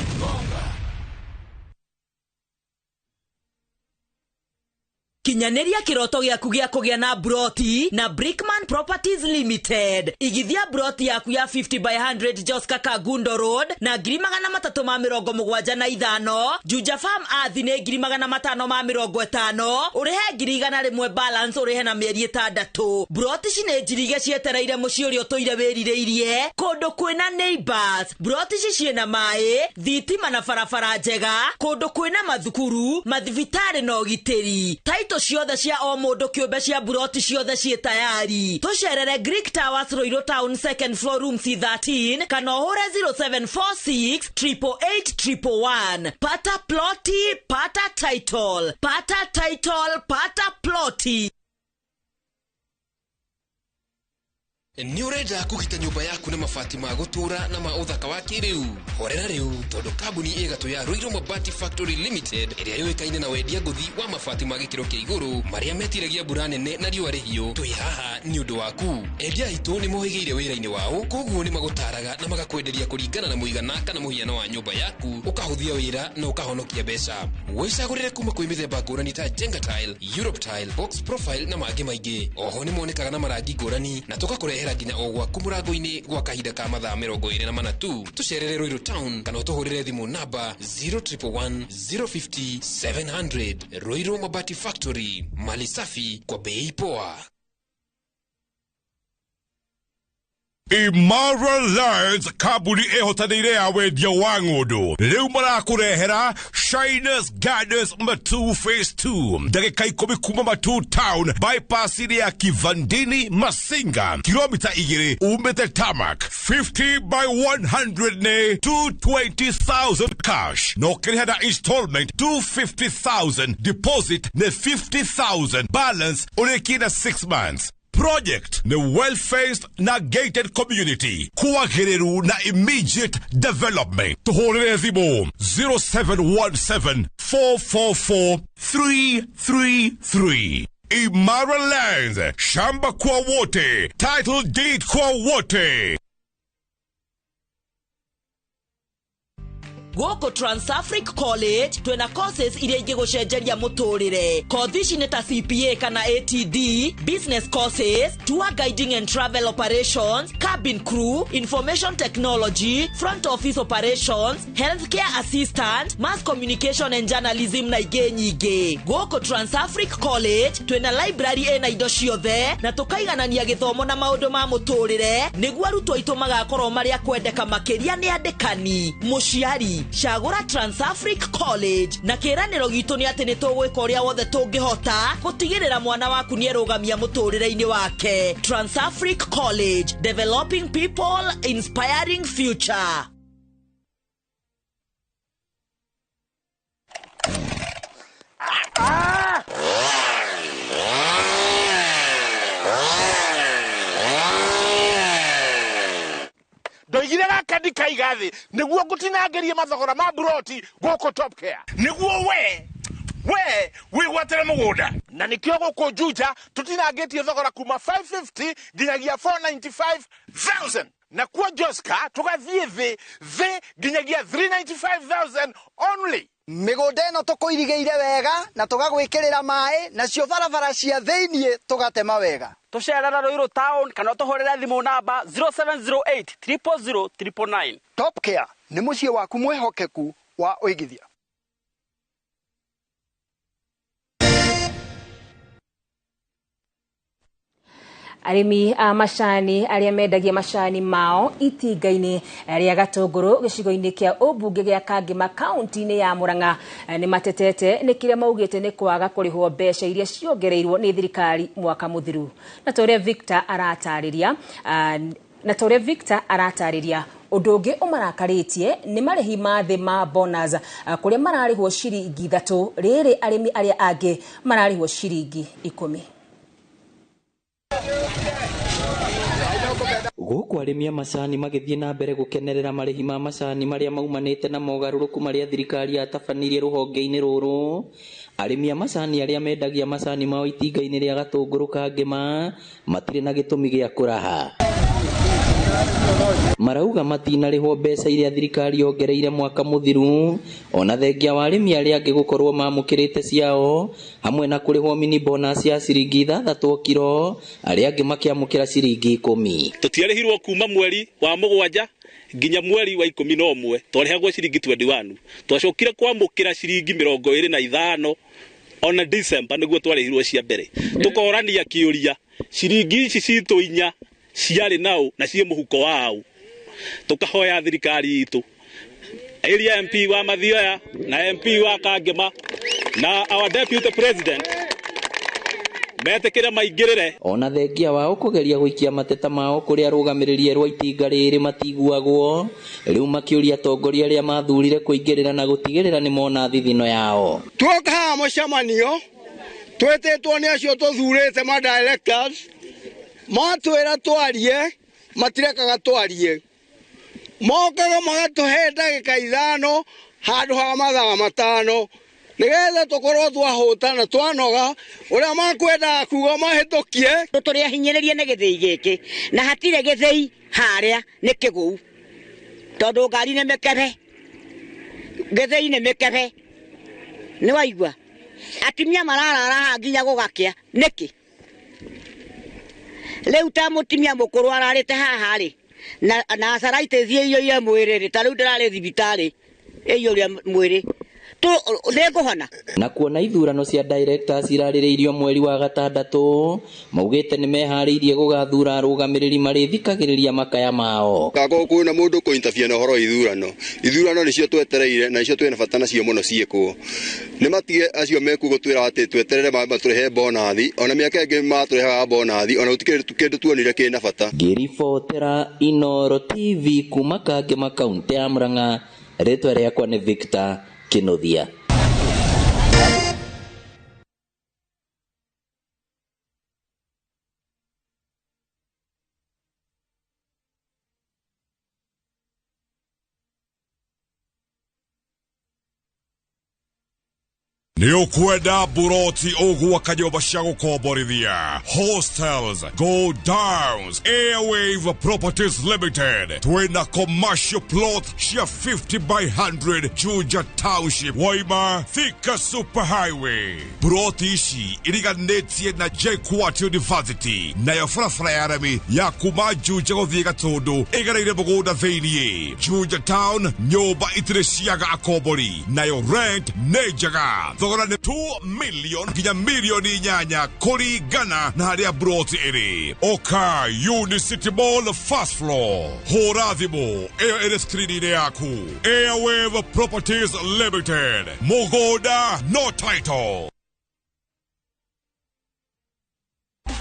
Kinyanĩria kĩroto gĩaku gĩa kũgĩa na broti na Brickman Properties Limited. Igithia broti yaku ya 50 by 100 Joska Kangundo Road na 375,000. Juja Farm Athi nĩ 550,000. Ũrĩhe 100,000 balance ũrĩhe na mĩeri 6. Broti ici nĩ njirige cietereire mũciĩ ũrĩa ũtũire wĩrirĩirie kũndũ kwĩna neighbors. Broti ici ciĩna maĩ, thitima na barabara njega, kũndũ kwĩna mathukuru, mathibitarĩ na ũgitĩri. Taito ciothe cia o mũndũ kĩũmbe cia buroti ciothe ciĩ tayari. Tũcerere Greek Towers, Ruiru Town, second floor, room C13, kana ũhũre 0746 888 111. Pata ploti, pata title, pata title, pata ploti. Nĩ ũrenda kũgita nyũmba yaku na mabati ma gũtũũra na ma ũthaka wa kĩrĩu? Horera rĩu, tondũ kambuni ĩgatũ ya Ruiru Mabati Factory Limited ĩrĩa yũĩkaine na wendia ngũthi wa mabati ma gĩkĩro kĩa igũrũ marĩa metiragia mbura nene na riũa rĩhiũ, twĩ haha nĩ ũndũ waku. Endia aitũ nĩ mohĩgĩire wĩra-inĩ wao, koguo nĩ magũtaraga na magakwenderia kũringana na mũigana kana mũhiano wa nyũmba yaku, ũkahũthia wĩra na ũkahonokia mbeca. Wĩcagũrĩre kuma kwĩ mĩthemba ngũrani ta Jenga Tile, Europe Tile, Box Profile na mangĩ maingĩ. Oho nĩ monekaga na marangi ngũrani na tũgakũrehera nginya o gwaku mũrango-inĩ gwa kahinda ka mathaa 24 tu. Tũcerere Ruiru Town kana ũtũhũrĩre thimũ namba 0111 050 700. Ruiru Mabati Factory, mali safi kwa bei poa. Imara Lands, kambuni ĩhotanĩire ya wendia wa ng'ũndũ, rĩu marakũrehera Shiners Gardens Matu Phase 2, ndagĩka 10 kuma Matu Town, bypass-inĩ ya Kivandini Masinga, kilomita 2 umĩte tarmac. 50 by 100 nĩ 220,000 cash, na ũkĩrĩha na installment 250,000, deposit nĩ 50,000, balance ũrĩkie na 6 months. Project ni well-faced na gated community, kwagĩrĩru na immediate development. Tũhũrĩre thimũ 0717 444 333. Imara Lands, shamba kwa wote, title deed kwa wote. Gũkũ Transafric College twĩna courses iria ingĩgũcenjeria mũtũrĩre. Kothi ici nĩ ta CPA kana ATD, business courses, tour guiding and travel operations, cabin crew, information technology, front office operations, healthcare assistant, mass communication and journalism na ingĩ nyingĩ. Gũkũ Transafric College twĩna library ĩna indo ciothe na tũkaiganania gĩthomo na maũndũ ma mũtũrĩre nĩguo arutwo aitũ magakorwo marĩ a kwendeka makĩria nĩ andĩkani. Mũciari, cagũra Transafric College na kĩĩranĩro gitũ nĩ atĩ nĩ tũgwĩka ũrĩa wothe tũngĩhota gũtigĩrĩra mwana waku nĩ erũgamia mũtũrĩre-inĩ wake. Transafric College, developing people, inspiring future. Ndoigire gaka ndikaiga thĩ nĩguo ngũtinangĩrie mathogora ma buroti gũkũ Top Care, nĩguo we wĩgwatĩre mũgũnda, na nĩkĩo gũkũ Juja tũtinangĩtie thogora kuma 550 nginyagia 495,000, na kuo Joska tũgathiĩ thĩ nginyagia 395,000 only. Mĩgũnda ĩno tũkũirigĩire wega na tũgagwĩkĩrĩra maĩ, nacio barabara cia thĩiniĩ tũgatema wega. Tũcerera Ruiru Town kana ũtũhũrĩre thimũ namba 0708 000 999. Top Care nĩ mũciĩ waku mwĩhokeku wa ũigithia. Arĩmi a macani arĩa mendagia macani mao itinga-inĩ rĩa Gatũngũrũ gĩcigo-inĩ kĩa ũmbunge gĩa Kangema kaunti-inĩ ya Murang'a nĩ matetete nĩ kĩrĩa maugĩte nĩ kwaga kũrĩhwo mbeca iria ciongereirwo nĩ thirikari mwaka mũthiru. Na ta ũrĩa Victor aratarĩria, Ũndũ ũngĩ ũmarakarĩtie nĩ marĩhi ma thĩ ma bonus kũrĩa mararĩhwo ciringi 3 rĩrĩ arĩmi arĩa angĩ mararĩhwo ciringi 10. Gũkũ arĩmi a macani magĩthiĩ na mbere gũkenerera marĩhi ma macani marĩa maumanĩte na mogarũrũku marĩa thirikari yatabanirie rũhonge-inĩ rũrũ. Arĩmi a macani arĩa mendagia macani mao itinga-inĩ rĩa Gatũngũrũ ka Ngĩma matirĩ na gĩtũmi gĩa kũraha. Marauga matinarĩhwo mbeca iria thirikari yongereire mwaka mũthiru, ona thengia wa arĩmi arĩa angĩ gũkorwo mamũkĩrĩte ciao, hamwe na kũrĩhwo mini bonus ya ciringi 6 o kiro, arĩa angĩ makĩamũkĩra ciringi 10. Tũtiarĩhirwo kuma mweri wa 7 nginya mweri wa 11, twarĩhagwo ciringi 21. Twacokire kwamũkĩra ciringi 25 ona December nĩguo twarĩhirwo cia mbere. Tũkorania kĩũria, ciringi ici citũ 4 ciarĩ nao na ciĩ mũhuko wao. Tukahoya thirikari itu area MP wa Mathioya na MP wa Kangema na our deputy president metekire maingirire. Ona thengia wao kugeria guikia mateta mao kuri arũgamĩrĩri erũ a itinga rĩrĩ matiguagwo, rĩu makĩũria atongoria arĩa mathurire kũingĩrĩra na gũtigĩrĩra nĩ mona thithino yao. Tuoka haha mũcemanio twĩtĩtwo nĩ acio tũthurĩte ma directors, matwĩra twarie matirekaga twarie, mokaga magatũhe ndagĩka 5 handũ ha mathaa 5 nĩgetha tũkorwo twahũtana twanoga ũrĩa makwendaga kuga mahĩtũkie. Tũrĩ ahinyĩrĩrie nĩ gĩthĩi gĩkĩ na hatirĩ gĩthĩi harĩa nĩ kĩgũu, tondũ ngari nĩ mĩkebe, gĩthĩi nĩ mĩkebe, nĩ waigua atumia mararara haha nginya gũgakĩa nĩkĩ? Rĩu ta mũtumia mũkũrũ ararĩte haha rĩ na arthritis ĩiyũire mwĩrĩ rĩ, ta rĩu ndĩrarĩ thibitarĩ ĩiyũire mwĩrĩ nĩngũhona. Na kuona ithurano cia directors irarĩrĩirio mweri wa 6, maugĩte nĩ meharĩirie gũgathura arũgamĩrĩri marĩthikagĩrĩria makaya mao. Kakorwo kwĩna mũndũ kũ-interfere na ũhoro wa ithurano, ithurano nĩcio twetereire na nĩcio twĩna bata nacio mũno ciĩkwo. Nĩ matige acio mekuo gũtwĩra atĩ tweterere matũrehe bonathi, ona mĩaka ĩngĩ matũrehaga bonathi, ona gũtikĩrĩ kĩndũ tuonire kĩna bata. Ngĩribotera Inooro TV kuma Kangema kaunti ya Murang'a, rĩtwa rĩakwa nĩ Victor Kinuthia. Nĩ ũkwenda buroti ũgwaka nyũmba cia gũkomborithia, hostels, go downs, Airwave Properties Limited. Twĩna commercial plot cia 50 by 100 Juja Township, Waima, Thika Super Highway. Buroti ici iriganĩtie na JKUAT University, nayo barabara ya rami ya kuma Juja gũthiĩ Gatũndũ ĩgereire mũgũnda thĩiniĩ. Juja Town, nyũmba itirĩ ciaga akombori, nayo rent nĩ njega. Thogora nĩ 2 million nginya milioni 8 kũringana na harĩa broti ĩrĩ. Oka Unicity Mall first floor. Hũra thimũ ĩyo ĩrĩ screen-inĩ yaku. Airwave Properties Limited. Mũgũnda no title.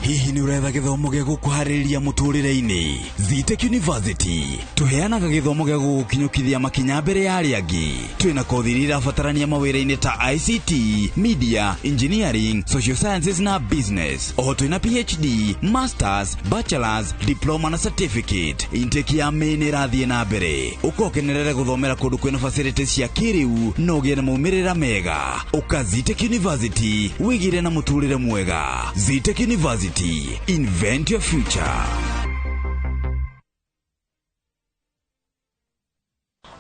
Hihi nĩ ũretha gĩthomo gĩa gũkũharĩrĩria mũtũrĩre-inĩ? Zetech University tũheanaga gĩthomo gĩa gũgũkinyũkithia makinya mbere ya arĩa angĩ. Twĩna kothi iria irabatarania mawĩra-inĩ ta ICT, Media, Engineering, Social Sciences na Business. Oho twĩna PhD, Masters, Bachelors, Diploma na Certificate. Intake ya May nĩ ĩrathiĩ na mbere. Ũka ũkenerere gũthomera kũndũ kwĩna facilities cia kĩrĩu na ũgĩe na maumĩrĩra mega. Ũka Zetech University wĩgĩre na mũtũrĩre mwega. Zetech University, invent your future.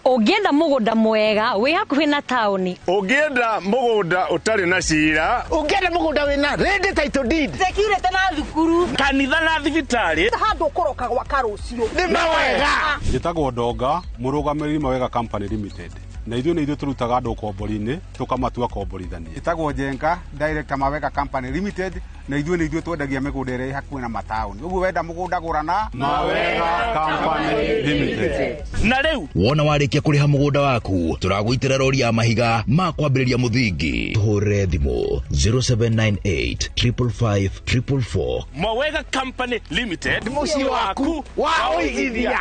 Ũngĩenda mũgũnda mwega wĩ hakuhĩ na taũni, ũngĩenda mũgũnda ũtarĩ na cira, ũngĩenda mũgũnda wĩna ready title deed, security na thukuru, kanitha na thibitarĩ, handũ ũkũroka gwaka rũciũ nĩ mawega. Njĩtagwo Ndonga, mũrũgamĩrĩri Mawega Company Limited, na ithuĩ nĩ ithuĩ tũrutaga andũ ũkombori-inĩ tũkamatua komborithania. Njĩtagwo Njenga, director Mawega Company Limited, na ithuĩ nĩ ithuĩ twendagia mĩgũnda ĩrĩa ĩ hakuhĩ na mataũni. Ũguo wenda mũgũnda gũra na Mawega Company Limited. Na rĩu wona warĩkia kũrĩha mũgũnda waku, tũragũitĩra rori ya mahiga ma kwambĩrĩria mũthingi. Tũhũrĩre thimũ 0798 555 444. Mawega Company Limited, mũciĩ waku wa ũigithia.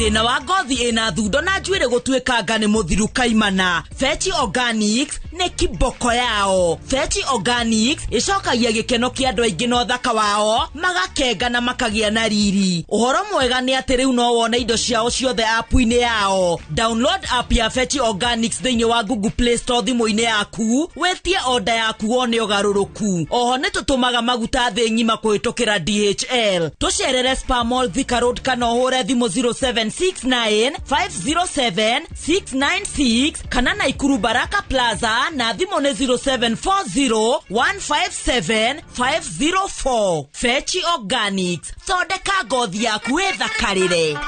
Thĩna wa ngothi ĩna thundo na njuĩrĩ gũtuĩkanga nĩ mũthiru kaimana. Fetch Organics nĩ kiboko yao. Fetch Organics ĩcokagia gĩkeno kĩa andũ aingĩ na ũthaka wao, magakenga na makagĩa na riri. Ũhoro mwega nĩ atĩ rĩu no wone indo ciao ciothe app-inĩ yao. Download app ya Fetch Organics thĩinĩ wa Google Play Store thimũ-inĩ yaku, wĩtie order yaku wone ũgarũrũku. Oho nĩ tũtũmaga maguta thĩ ng'ima kũhĩtũkĩra DHL. Tũcerere Spa Mall Thika Road kana ũhũre thimũ 0769 507 696 kana Naikuru Baraka Plaza na thimũ nĩ 0740 157 504. Fetch Organics, thondeka ngothi yaku ĩthakarĩre.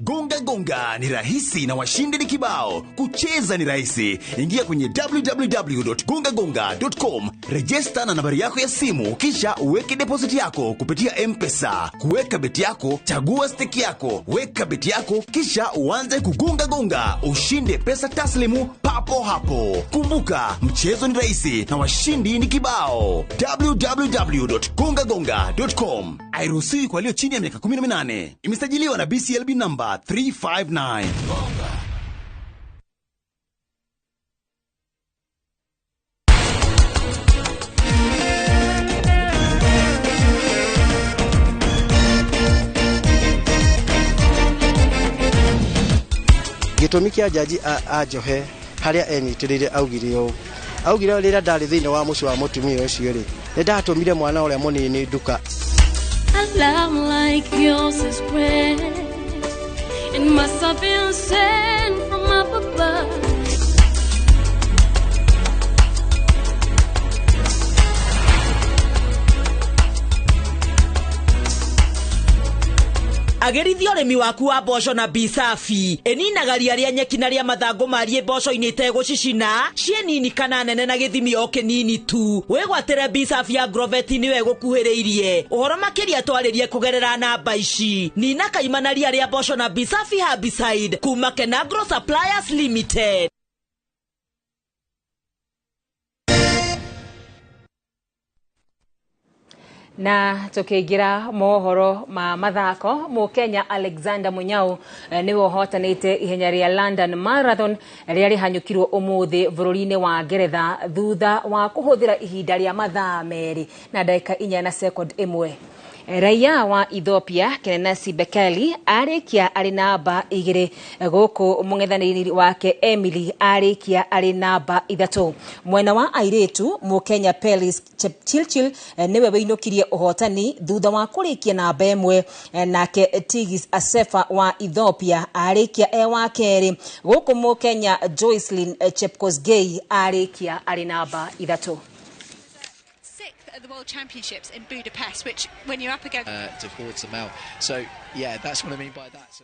Gonga gonga ni rahisi na washindi ni kibao. Kucheza ni rahisi. Ingia kwenye www.gongagonga.com, register na nambari yako ya simu, kisha uweke deposit yako kupitia M-Pesa. Kuweka beti yako, chagua stake yako, weka beti yako, kisha uanze kugonga gonga, ushinde pesa taslimu papo hapo. Kumbuka, mchezo ni rahisi na washindi ni kibao. www.gongagonga.com. Hairuhusiwi kwa walio chini ya miaka 18. Imesajiliwa na BCLB number 359. Gĩtũmi kĩa jaji anjohe harĩa enyitĩrĩire augire ũũ, augire rĩrĩa ndarĩ thĩinĩ wa mũciĩ wa mũtumia ũcio rĩ, nĩ ndatũmire mwana ũrĩa mũnini nduka. A love like yours is great. It must have been sent from up above. Agĩrithia ũrĩmi waku wa mboco na Bisafi. Ĩninaga ria rĩa nyeki na rĩa mathangũ mariĩ mboco-inĩ itegũcicina, ciĩ nini kana nene na gĩthimi o kĩnini tu. Wĩgwatĩre Bisafi ya Agrovet nĩwe ĩgũkuhĩrĩirie. Ũhoro makĩria twarĩrie kũgerera namba ici. Nina kaimana ria rĩa mboco na Bisafi herbicide kuma Kenagro Suppliers Limited. Na tukiingira mohoro ma mathako, Mũkenya Alexander Munyau nĩwe ũhotanĩte ihenya rĩa London Marathon rĩrĩa rĩhanyũkirwo ũmũthĩ bũrũri-inĩ wa Ngeretha thutha wa kũhũthĩra ihinda rĩa mathaa 2 na ndagĩka 4 na sekondi 1. Raia wa Ethiopia Kenenisa Bekele arĩkia arĩ namba 2, gũkũ mũng'ethanĩri wake Emily arĩkia arĩ namba 3. Mwena wa airĩtu Mũkenya Pelis Chepchirchir nĩwe wĩinũkirie ũhotani thutha wa kũrĩkia namba 1, nake Tigist Assefa wa Ethiopia arĩkia e wa kerĩ, gũkũ Mũkenya Joycelyn Chepkosgei arĩkia arĩ namba 3. At the World Championships in Budapest, which when you're up against to force them out. So yeah, that's what I mean by that. So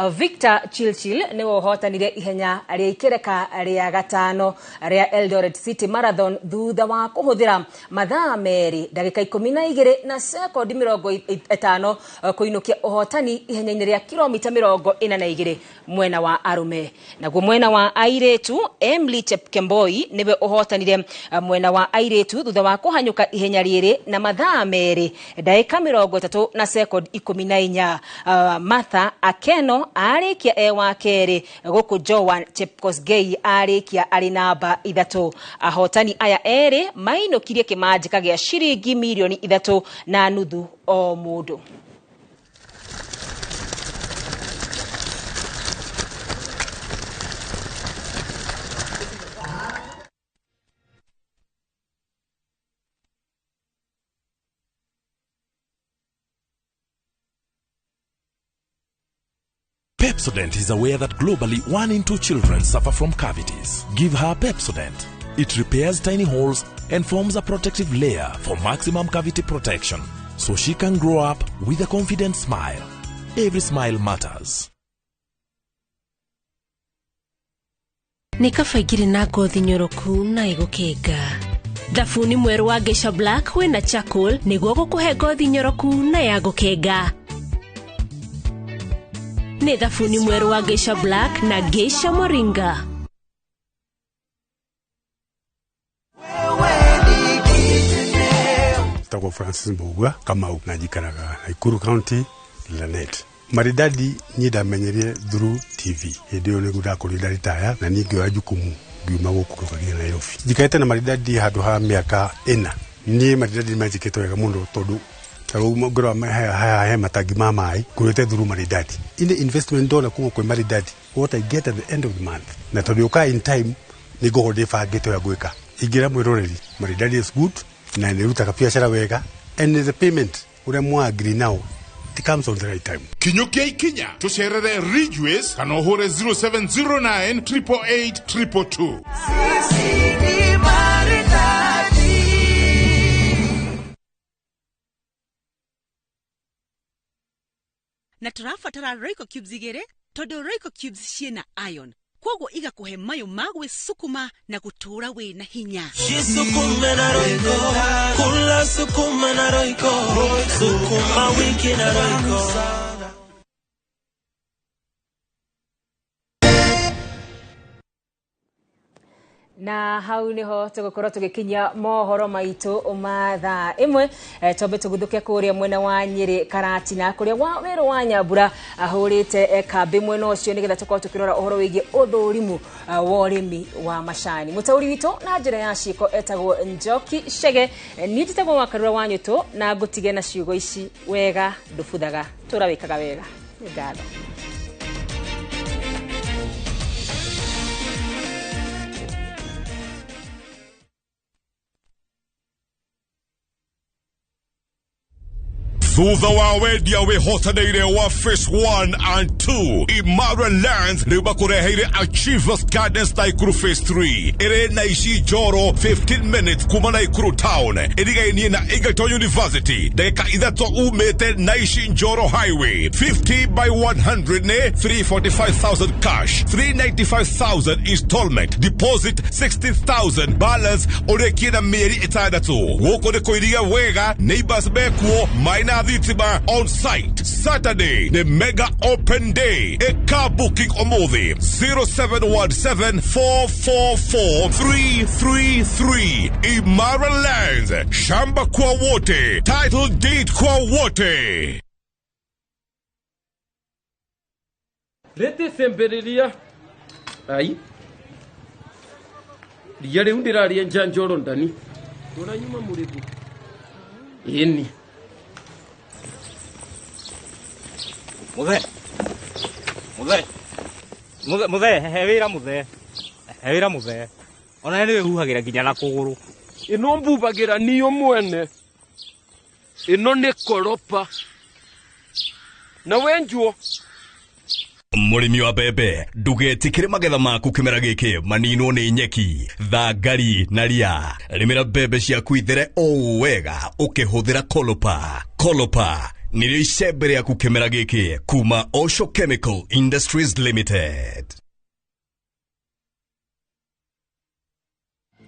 Victor Chilchil nĩwe ũhotanire ihenya rĩa ikereka rĩa gatano rĩa Eldoret City Marathon thutha wa kũhũthĩra mathaa 2 ndagĩka 12 na sekondi 50 kũinũkia ũhotani ihenya-inĩ rĩa kilomita 42 mwena wa arũme. Naguo mwena wa airĩtu Emily Chepkemboi nĩwe ũhotanire mwena wa airĩtu thutha wa kũhanyũka ihenya rĩrĩ na mathaa 2 ndagĩka 30 na sekondi 14. Martha Akeno arĩkia e wa kerĩ, gũkũ Joan Chepkosgei arĩkia arĩ namba 3. Ahotani aya erĩ mainũkirie kĩmanjĩka gĩa ciringi mirioni 3.5 o mũndũ. Pepsodent is aware that globally 1 in 2 children suffer from cavities. Give her Pepsodent. It repairs tiny holes and forms a protective layer for maximum cavity protection, so she can grow up with a confident smile. Every smile matters. Nĩ kaba ingĩrĩ na ngothi nyoroku na ĩgũkenga. Thabuni mwerũ wa Geisha Black wĩna charcoal nĩguo gũkũhe ngothi nyoroku na ya gũkenga. Nĩ thabuni mwerũ wa Geisha Black na Geisha Moringa. Njĩtagwo Francis Mbugua Kamau na njikaraga Nakuru County, Lanet. Maridadi niĩ ndamenyerire through TV. Hĩndĩ ĩyo nĩguo ndakorirwo ndaritaya na niĩ ngĩoya jukumu ngiuma gũkũ ngĩũka nginya Nairobi. Njikarĩte na Maridadi handũ ha mĩaka 4. Niĩ Maridadi nĩmanjĩkĩte wega mũno tondũ ta rĩu ngĩrora haha he matangi ma maĩ ngũrĩte through Maridadi. Ile investment ndona kuma kwĩ Maridadi, what I get at the end of the month, na tondũ yũkaga in time, nĩ ngoragwo ndĩbangĩte ũrĩa ngwĩka. Ingĩra mwĩroreri, Maridadi is good na nĩrutaga biacara wega, and the payment ũrĩa mwa agree nao, it comes on the right time. Kinyũkia ikinya tũcerere Ridgeways kana ũhũre 0709 888 222. Sisi ni Maridadi. Na tũrabatara Royco Cubes 2 tondũ Royco Cubes ciĩna iron, koguo igakũhe mayũ ma gwĩcukuma na gũtũũra wĩna hinya. Jisukume na Royco, kula sukuma na Royco, sukuma wiki na Royco. Na hau niho tugukorwo tugikinya mohoro maitu ma thaa 1. Twambe tuguthuke kuria mwena wa Nyeri Karatina kuria wa Weru wa Nyambura ahurite kambi mwena ucio nigetha tukorwo tukirora uhoro wigie uthurimu wa urimi wa macani. Mutauri witu na njira ya ciiko etagwo Njoki Chege, ni njitagwo wa Karura wa Nyutu na ngutige na ciugo ici: wega ndubuthaga, tura wikaga wega. Nĩ ngatho. Thutha wa wendia wĩhotanĩire wa Phase 1 and 2, Imara Lands rĩu makũreheire Achievers Gardens Nakuru Phase 3 ĩrĩ na ici njoro 15 minutes kuma Nakuru Town, ĩrigainie na Egerton University, ndagĩka 3 umĩte Naici Njoro Highway. 50 by 100 nĩ 345,000 cash, 395,000 installment, deposit 60,000, balance ũrĩkie na mĩeri 6. Gũkũ nĩ kũiriga wega, neighbors mekuo, maina thitima on site. Saturday the mega open day. A car booking omothi 0717 444 333. Imara Lands, shamba kwa wote, title deed kwa wote. Rete semberiria ai ria riu ndiraria njanjoro ndani uranyuma muriku ini. Muthe. Muthe. Muthe, muthe, he wira muthe. He wira muthe. Ona nĩ wĩhuhagĩra nginya na kũgũrũ. Ĩno mbubagĩra niyo mwene. Ĩno nĩ koropa. Na wenjuo. Mũrĩmi wa mbembe, ndũgetĩkĩre magetha maku kĩmera gĩkĩ maninwo nĩ nyeki, thangari na ria. Rĩmĩra mbembe ciaku ithere o wega ũkĩhũthĩra Kolopa. Kolopa nĩrĩo icembe rĩaku kĩmera gĩkĩ kuma Osho Chemical Industries Limited.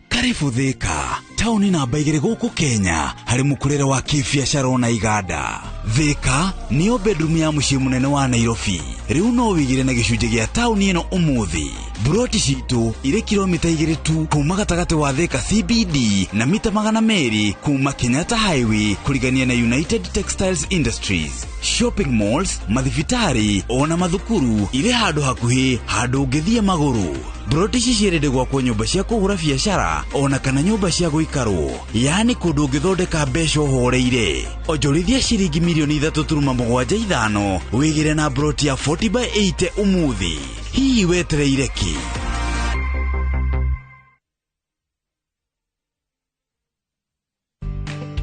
Karibu Thika, tauni namba 2 gũkũ Kenya harĩ mũkũrĩre wa kĩbiacara ona iganda. Thika nĩyo bedroom ya mũciĩ mũnene wa Nairobi. Rĩu no wĩigĩre na gĩcunjĩ gĩa tauni ĩno ũmũthĩ. Buroti citũ irĩ kilomita 2 tu kuma gatagatĩ wa Thika CBD na mita 200 kuma Kenyatta Highway kũrigania na United Textiles Industries. Shopping malls, mathibitarĩ ona mathukuru irĩ handũ hakuhĩ, handũ ũngĩthiĩ magũrũ. Buroti ici ciĩrĩndĩ gwakwo nyũmba cia kũgũra biacara ona kana nyũmba cia gũikarwo, yaani kũndũ ũngĩthondeka mbeca ũhoreire. Onjorithia ciringi milioni 3.75 wĩgĩre na buroti ya 40 by 80 ũmũthĩ. Hihi wetereire kĩ?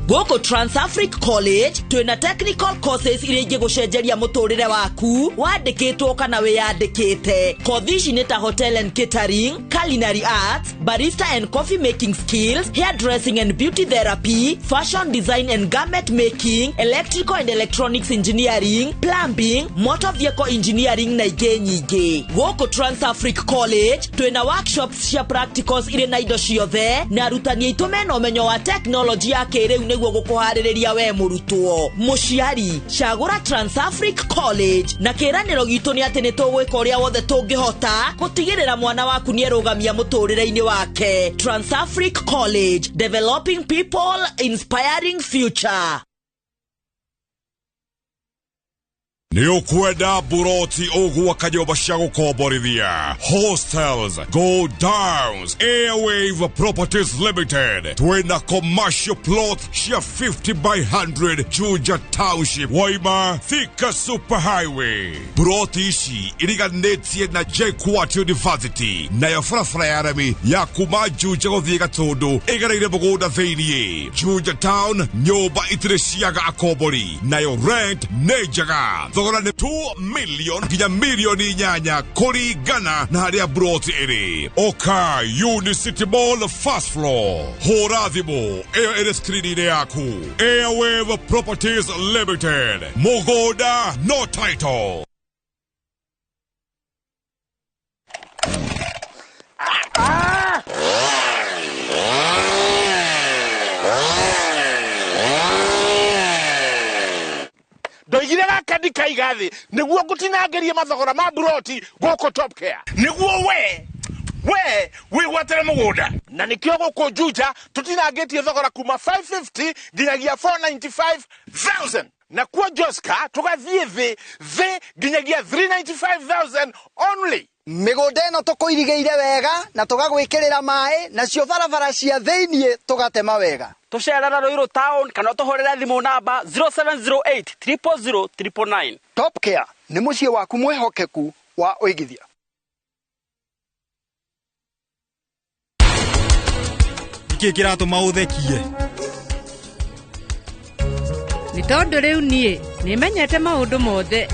Gũkũ Transafric College twĩna technical courses iria ingĩgũcenjeria mũtũrĩre waku wandĩkĩtwo kana wĩyandĩkĩte. Kothi ici nĩ ta hotel and catering, culinary arts, barista and coffee making skills, hairdressing and beauty therapy, fashion design and garment making, electrical and electronics engineering, plumbing, motor vehicle engineering na ingĩ nyingĩ. Gũkũ Transafric College twĩna workshops cia practicals irĩ na indo ciothe na arutani aitũ mena ũmenyo wa teknology ya kĩrĩu nĩguo nĩguo gũkũharĩrĩria we mũrutwo. Mũciari, cagũra Transafric College na kĩĩranĩro gitũ nĩ atĩ nĩ tũgwĩka ũrĩa wothe tũngĩhota gũtigĩrĩra mwana waku nĩ erũgamia mũtũrĩre-inĩ wake. Transafric College, developing people, inspiring future. Nĩ ũkwenda buroti ũgwaka nyũmba cia gũkomborithia, hostels, go downs? Airwave Properties Limited twĩna commercial plot cia 50 by 100 Juja Township, Waima Thika Super Highway. Buroti ici iriganĩtie na JKUAT University, nayo barabara ya rami ya kuma Juja gũthiĩ Gatũndũ ĩgereire mũgũnda thĩiniĩ Juja Town. Nyũmba itirĩ ciaga akombori, nayo rent nĩ njega. Thogora nĩ 2 million nginya mirioni 8 kũringana na harĩa broti ĩrĩ. Oka Unicity Mall, first floor. Hũra thimũ ĩyo ĩrĩ skrini-inĩ yaku. Airwave Properties Limited, mũgũnda no title. Ndoigire gaka ndikaiga thĩ nĩguo ngũtinangĩrie mathogora ma buroti gũkũ Top Care, nĩguo we wĩgwatĩre mũgũnda, na nĩkĩo gũkũ Juja tũtinangĩtie thogora kuma 550 nginyagia 495,000, na kuo Joska tũgathiĩ thĩ thĩ nginyagia 395,000 only. Mĩgũnda ĩno tũkũirigĩire wega na tũgagwĩkĩrĩra maĩ, nacio barabara cia thĩiniĩ tũgatema wega. Tũcerera Ruiru Town kana ũtũhũrĩre thimũ namba 0708 000 999. Top Care nĩ mũciĩ waku mwĩhokeku wa ũigithia. Nĩkĩ kĩratũma ũthekie? Nĩ tondũ rĩu niĩ nĩmenyete maũndũ mothe.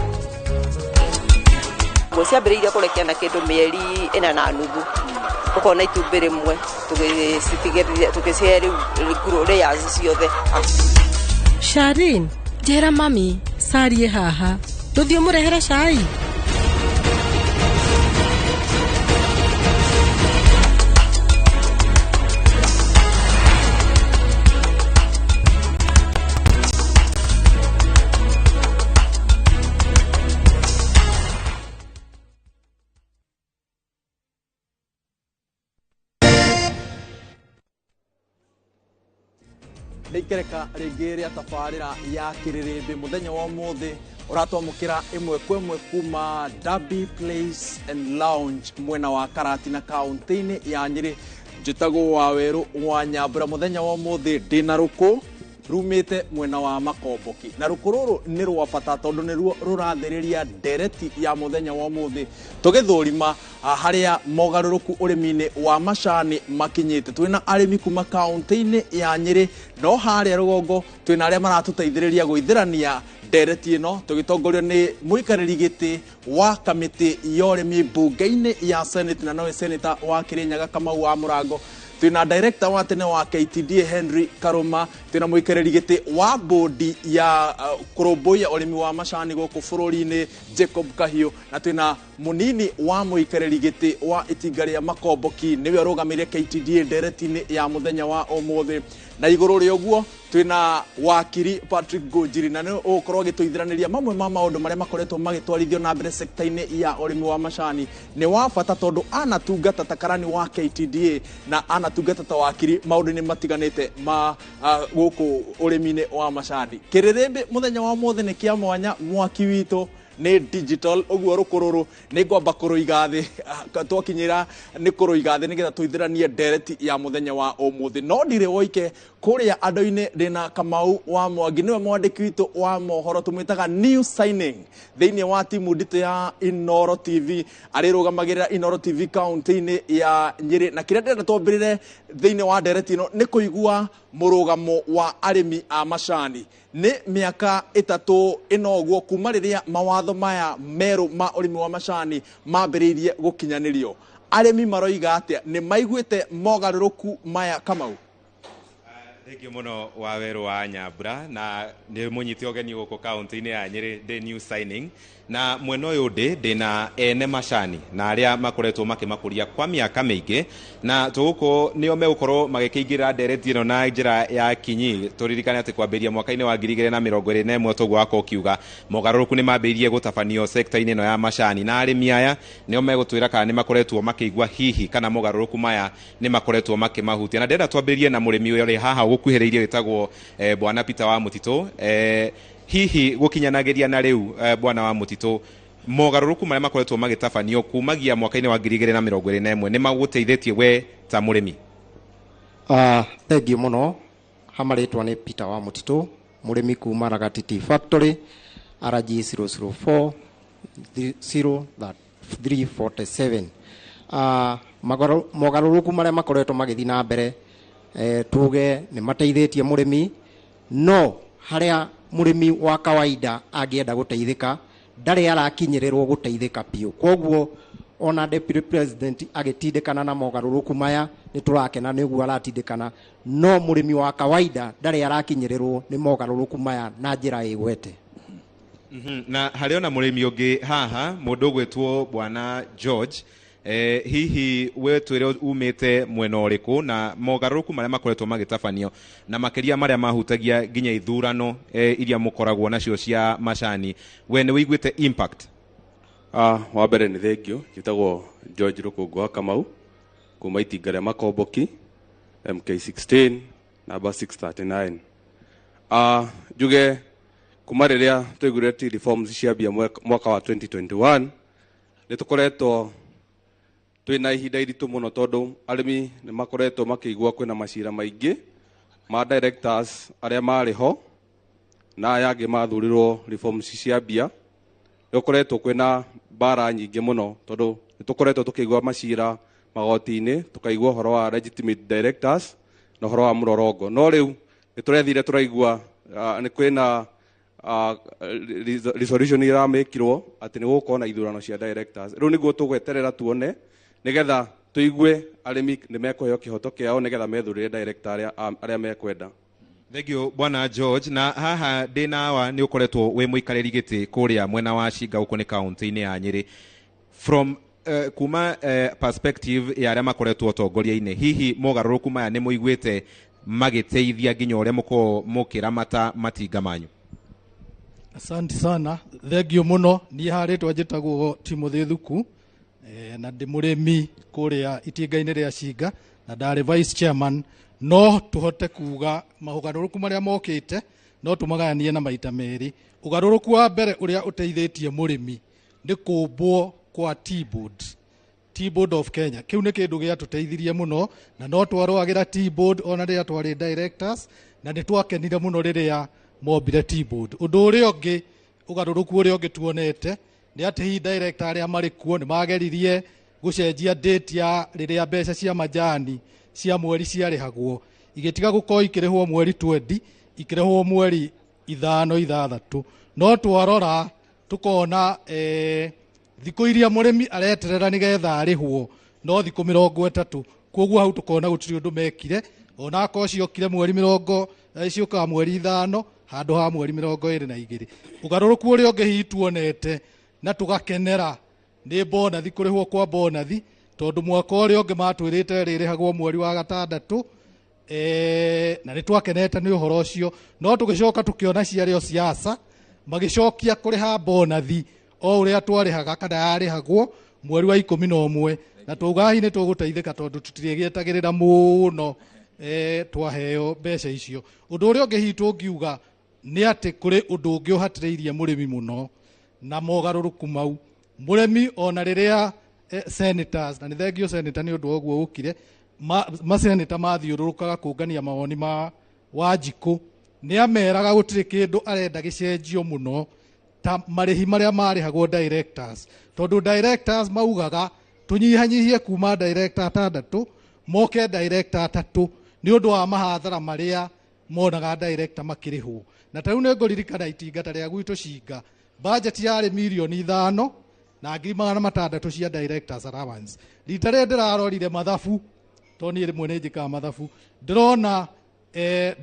Ngũ ciambĩrĩirie kũrekia na kĩndũ mĩeri 4.5, ũkona itumbĩ rĩmwe, tũgĩcihe rĩu layers ciothe. Sharin, njĩra mami, carie haha. Tũthiĩ ũmũrehere cai. Nĩ ikereka rĩngĩ rĩa tabarĩra ya kĩrĩrĩmbĩ. Mũthenya wa ũmũthĩ ũratwamũkĩra ĩmwe kwa ĩmwe kuma Derby Place and Lounge mwena wa Karatina, kaũntĩ-inĩ ya Nyĩrĩ. Njĩtagwo Wawerũ wa Nyambura. Mũthenya wa ũmũthĩ ndĩna rũkũ rumĩte mwena wa Makomboki, na rũkũ rũrũ nĩ rwa bata tondũ nĩruo rũrathĩrĩria ndereti ya mũthenya wa ũmũthĩ, tũgĩthũrima harĩa mogarũrũku ũrĩmi-inĩ wa macani makinyĩte. Twĩna arĩmi kuma kaũntĩ-inĩ ya Nyĩrĩ, no harĩa rũgongo twĩna arĩa maratũteithĩrĩria gũithĩrania ndereti ĩno, tũgĩtongorio nĩ mũikarĩri gĩtĩ wa kamĩtĩ ya ũrĩmi mbunge-inĩ ya Senate, na nowe senator wa Kĩrĩnyaga, Kamau wa Mũrango. Twĩna director wa tene wa KTDA, Henry Karuma. Twĩna mũikarĩri gĩtĩ wa bodi ya kũrũmbũiya ũrĩmi wa macani gũkũ bũrũri-inĩ, Jacob Kahiũ, na twĩna mũnini wa mũikarĩri gĩtĩ wa itinga rĩa Makomboki, nĩwe ũrũgamĩrĩire KTDA ndereti-inĩ ya mũthenya wa ũmũthĩ. Na igũrũ rĩa ũguo twĩna wakiri Patrick Ngũnjiri, na nĩ ũgũkorwo agĩtũithĩranĩria mamwe ma maũndũ marĩa makoretwo magĩtwarithio na mbere sekta-inĩ ya ũrĩmi wa macani. Nĩ wa bata tondũ anatungata ta karani wa KTDA na anatungata ta wakiri maũndũ-inĩ matiganĩte ma gũkũ ũrĩmi-inĩ wa macani. Kĩrĩrĩmbĩ mũthenya wa ũmũthĩ nĩ kĩa mwanya. Mwaki witũ nĩ digital, ũguo rũkũ rũrũ nĩ ngwamba kũrũiga thĩ, twakinyĩra nĩ kũrũiga thĩ nĩgetha tũithĩranie ndereti ya mũthenya wa ũmũthĩ. No ndirĩ woike kũrĩa andũ-inĩ, ndĩna Kamau wa Mwangi, nĩwe mwandĩki witũ wa mohoro, tũmwĩtaga new signing thĩinĩ wa timu nditũ ya Inooro TV, arĩrũgamagĩrĩra Inooro TV kaũntĩ-inĩ ya Nyĩrĩ. Na kĩrĩa ndĩrenda twambĩrĩre thĩinĩ wa ndereti ĩno nĩ kũigua mũrũgamo wa arĩmi a macani. Nĩ mĩaka 3 ĩno ũguo kuma rĩrĩa mawatho maya merũ ma ũrĩmi wa macani mambĩrĩirie gũkinyanĩrio. Arĩmi maroiga atĩa? Nĩ maiguĩte mogarũrũku maya, Kamau? Thengiũ mũno Wawerũ wa Nyambura, na nĩ mũnyite ũgeni gũkũ kaũntĩ-inĩ ya Nyĩrĩ ndĩ new signing. Na mwena ũyũ ndĩ na ene macani na arĩa makoretwo makĩmakũria kwa mĩaka mĩingĩ, na tũgũkũ nĩo megũkorwo magĩkĩingĩra ndereti ĩno na njĩra ya kinyi. Tũririkane atĩ kwambĩrĩria mwaka-inĩ wa 2021, toguo wakorwo ũkiuga, mogarũrũku nĩ mambĩrĩirie gũtabanio sekta-inĩ ĩno ya macani, na arĩmi aya nĩo megũtwĩra kana nĩ makoretwo makĩigua hihi kana mogarũrũku maya nĩ makoretwo makĩmahutia. Na ndĩrenda twambĩrĩrie na mũrĩmi ũrĩa ũrĩ haha ũgũkuhĩrĩirie wĩtagwo Bwana Peter wa Mũtitũ. Hihi gũkinyanagĩria na rĩu, Bwana wa Mũtitũ, mogarũrũku marĩa makoretwo magĩtabanio kumagia mwaka-inĩ wa 2021 nĩ magũteithĩtie we ta mũrĩmi? Thengiũ mũno. Hama rĩtwa nĩ Peter wa Mũtitũ, mũrĩmi kuma Ragati Tea Factory, RG 004 0347. Mogarũrũku marĩa makoretwo magĩthiĩ na mbere, tuge nĩ mateithĩtie mũrĩmi, no harĩa mũrĩmi wa kawaida angĩenda gũteithĩka ndarĩ arakinyĩrĩrwo gũteithĩka biũ. Koguo ona Deputy President agĩtindĩkana na mogarũrũku maya, nĩ tũrakena nĩ ũguo aratindĩkana, no mũrĩmi wa kawaida ndarĩ arakinyĩrĩrwo nĩ mogarũrũku maya na njĩra ĩgwete. Na harĩ ona mũrĩmi ũngĩ haha, mũndũ ũgwĩtwo Bwana George. Hihi we twĩre umĩte mwena ũrĩkũ, na mogarũrũku marĩa makoretwo magĩtabanio na makĩria marĩa mahutagia nginya ithurano iria mũkoragwo nacio cia macani, we nĩ wĩiguĩte impact? Wa mbere nĩ thengio. Njĩtagwo George Rũkũngũ wa Kamau kuma itinga rĩa Makomboki, MK16 namba 639. Njuge kuma rĩrĩa twaiguire tea reforms ciambia mwaka wa 2021, nĩ tũkoretwo twĩna ihinda iritũ mũno, tondũ arĩmi nĩ makoretwo makĩigua kwĩna macira maingĩ ma directors arĩa marĩ ho na aya angĩ mathurirwo reforms ciambia. Nĩ gũkoretwo kwĩna mbara nyingĩ mũno, tondũ nĩ tũkoretwo tũkĩigua macira magoti-inĩ, tũkaigua ũhoro wa legitimate directors na ũhoro wa mũrorongo. No rĩu nĩ tũrethire tũraigua nĩ kwĩna resolution iramĩkirwo atĩ nĩ gũgũkorwo na ithurano cia directors. Rĩu nĩguo tũgweterera tuone, nĩgetha tũigue arĩmi nĩ mekũheo kĩhoto kĩao, nĩgetha methurĩre director arĩa mekwenda. Thengiũ, Bwana George. Na haha ndĩ nawa nĩ ũkoretwo wĩ mũikarĩri gĩtĩ kũrĩa mwena wa Cinga, gũkũ nĩ kaũntĩ-inĩ ya Nyĩrĩ. From kuma perspective ya arĩa makoretwo ũtongoria-inĩ, hihi mogarũrũku maya nĩ mũiguĩte magĩteithia nginya ũrĩa mũkoragwo mũkĩramata matinga manyu? Asante sana, thengio mũno. Niĩ harĩtwa njĩtagwo Timothy Thuku, na ndĩ mũrĩmi kũrĩa itinga-inĩ rĩa Cinga na ndarĩ vice chairman. No tũhote kuga maũgarũrũku marĩa mokĩte no tũmagayanie na maita merĩ. Ũgarũrũku wa mbere ũrĩa ũteithĩtie mũrĩmi nĩ kũmbwo kwa Tea Board, Tea Board of Kenya. Kĩu nĩ kĩndũ gĩatũteithirie mũno, na no twarũagĩra Tea Board ona rĩrĩa twarĩ directors, na nĩ twakenire mũno rĩrĩa mombire Tea Board. Ũndũ ũrĩa ũngĩ, ũgarũrũku ũrĩa ũngĩ tuonete nĩ atĩ hihi director arĩa marĩ kuo nĩ mageririe gũcenjia date ya rĩrĩa mbeca cia majani cia mweri ciarĩhagwo, igĩtiga gũkorwo ikĩrĩhwo mweri 20, ikĩrĩhwo mweri 5, 6. No twarora tũkona thikũ iria mũrĩmi areterera nĩgetha arĩhwo no thikũ 30. Koguo hau tũkona gũtirĩ ũndũ mekire, ona akorwo ciokire mweri mĩrongo, ciũkaga mweri 5 handũ ha mweri 22. Ũgarũrũku ũrĩa ũngĩ hihi tuonete na tũgakenera nĩ bonathi, kũrĩhwo kwa bonathi, tondũ mwaka ũrĩa ũngĩ matwĩrĩte rĩrĩhagwo mweri wa gatandatũ, na nĩ twakenete nĩ ũhoro ũcio. No tũgĩcoka tũkĩona ciarĩ o siasa, magĩcokia kũrĩha bonathi o ũrĩa twarĩhaga kana yarĩhagwo mweri wa 11, na twauga hihi nĩ tũgũteithĩka tondũ tũtirĩgĩetagĩrĩra mũno twaheo mbeca icio. Ũndũ ũrĩa ũngĩ hihi tũngiuga nĩ atĩ kũrĩ ũndũ ũngĩ ũhatĩrĩirie mũrĩmi mũno na mogarũrũku mau. Mũrĩmi ona rĩrĩa senators, na nĩ thengio senator nĩ ũndũ wa ũguo ũkire, maseneta mathiũrũrũkaga kũngania mawoni ma Wanjikũ, nĩ ameraga gũtirĩ kĩndũ arenda gĩcenjio mũno ta marĩhi marĩa marĩhagwo directors, tondũ directors maugaga tũnyihanyihie kuma director 6 moke director 3, nĩ ũndũ wa mahathara marĩa monaga director makĩrĩhwo. Na ta rĩu nĩ ngũririkana itinga ta rĩa gwitũ Cinga, budget yarĩ 5,600,000 cia directors allowance. Rita rĩrĩa ndĩrarorire mathabu, tondũ niĩ rĩmwe nĩ njĩkaga mathabu, ndĩrona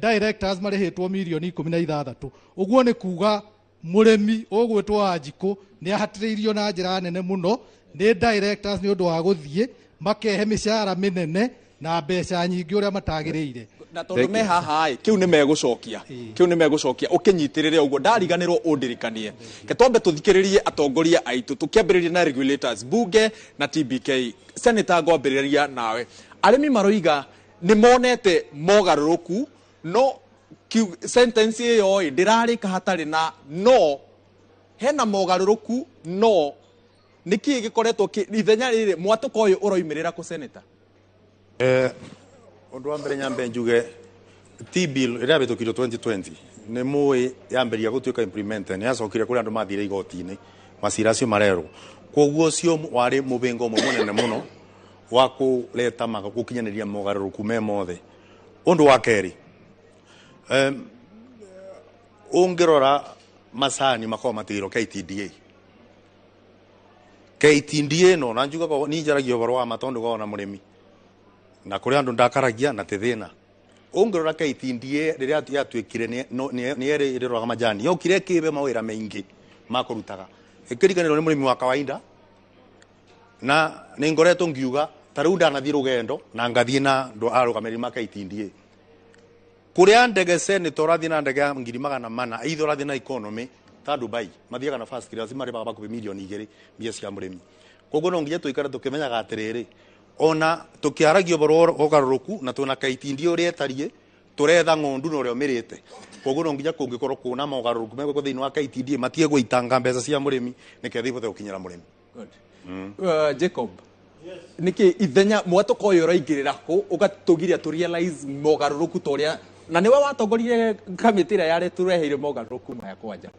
Directors marĩhĩtwo mirioni 16. Ũguo nĩ kuga mũrĩmi ũgwĩtwo Wanjikũ nĩ ahatĩrĩirio na njĩra nene mũno nĩ directors nĩ ũndũ wa gũthiĩ makehe mĩcara mĩnene na mbeca nyingĩ ũrĩa matagĩrĩire. Na tondũ me haha ĩ, kĩu nĩ megũcokia, kĩu nĩ megũcokia, ũkĩnyitĩrĩre ũguo ndariganĩrwo ũndirikanie. Ke twambe tũthikĩrĩrie atongoria aitũ, tũkĩambĩrĩria na regulators, bunge na TBK. Senator, ngwambĩrĩria nawe. Arĩmi maroiga nĩ monete mogarũrũku, no sentence ĩyo ĩ ndĩrarĩka hatarĩ na no. Hena mogarũrũku, no nĩkĩĩ gĩkoretwo ithenya rĩrĩ mwatũka ũyũ ũroimĩrĩra kũ, Senator? Ũndũ wa mbere nyambe njuge T bill ĩrĩa yahĩtũkirio 2020 nĩ mũĩ yambĩrĩria gũtuĩka implemented, nĩ yacokire kũrĩ andũ mathire igoti-inĩ, macira acio marerwo. Koguo ũcio warĩ mũbĩngo ũmwe mũnene mũno wa kũreta gũkinyanĩria mogarũrũku me mothe. Ũndũ wa kerĩ, ũngĩrora macani makoragwo matigĩirwo KTDA. KTDA no na njugaga niĩ njaragia ũhoro wa ma tondũ ngoragwo na mũrĩmi na kũrĩ andũ ndakaragia na ti thĩna. Ũngĩrora KTDA rĩrĩa yatuĩkire nĩ ĩrĩ ĩrĩroraga majani, yokire ĩkĩbe mawĩra maingĩ ma kũrutaga, ĩkĩriganĩrwo nĩ mũrĩmi wa kawaida. Na nĩ ngoretwo ngiuga ta rĩu ndanathiĩ rũgendo na ngathiĩ na andũ arũgamĩrĩri ma KTDA kũrĩa ndege, senator, ũrathiĩ na ndege ya 400,000, either ũrathiĩ na economy ta Dubai mathiaga na first class, marĩhaga hakuhĩ mirioni 2 mbia cia mũrĩmi. Koguo no nginya tũikare tũkĩmenyaga atĩrĩrĩ, ona tũkĩaragia ũhoro wa ũgarũrũku na twĩna KTDA ũrĩa ĩtariĩ, tũretha ng'ondu na ũrĩa ũmĩrĩte. Koguo no nginya kũngĩkorwo kũna mogarũrũku megwĩkwo thĩinĩ wa KTDA, matige gũitanga mbeca cia mũrĩmi nĩketha ihote gũkinyĩra mũrĩmi. Good. Jacob, nĩkĩ ithenya mwatũka ũyũ ũraingĩrĩra kũ ũgatũgiria tũ realize mogarũrũku ta ũrĩa, na nĩwe watongoririe kamĩtĩ ĩrĩa yarĩ tũreheire mogarũrũku maya kwanja?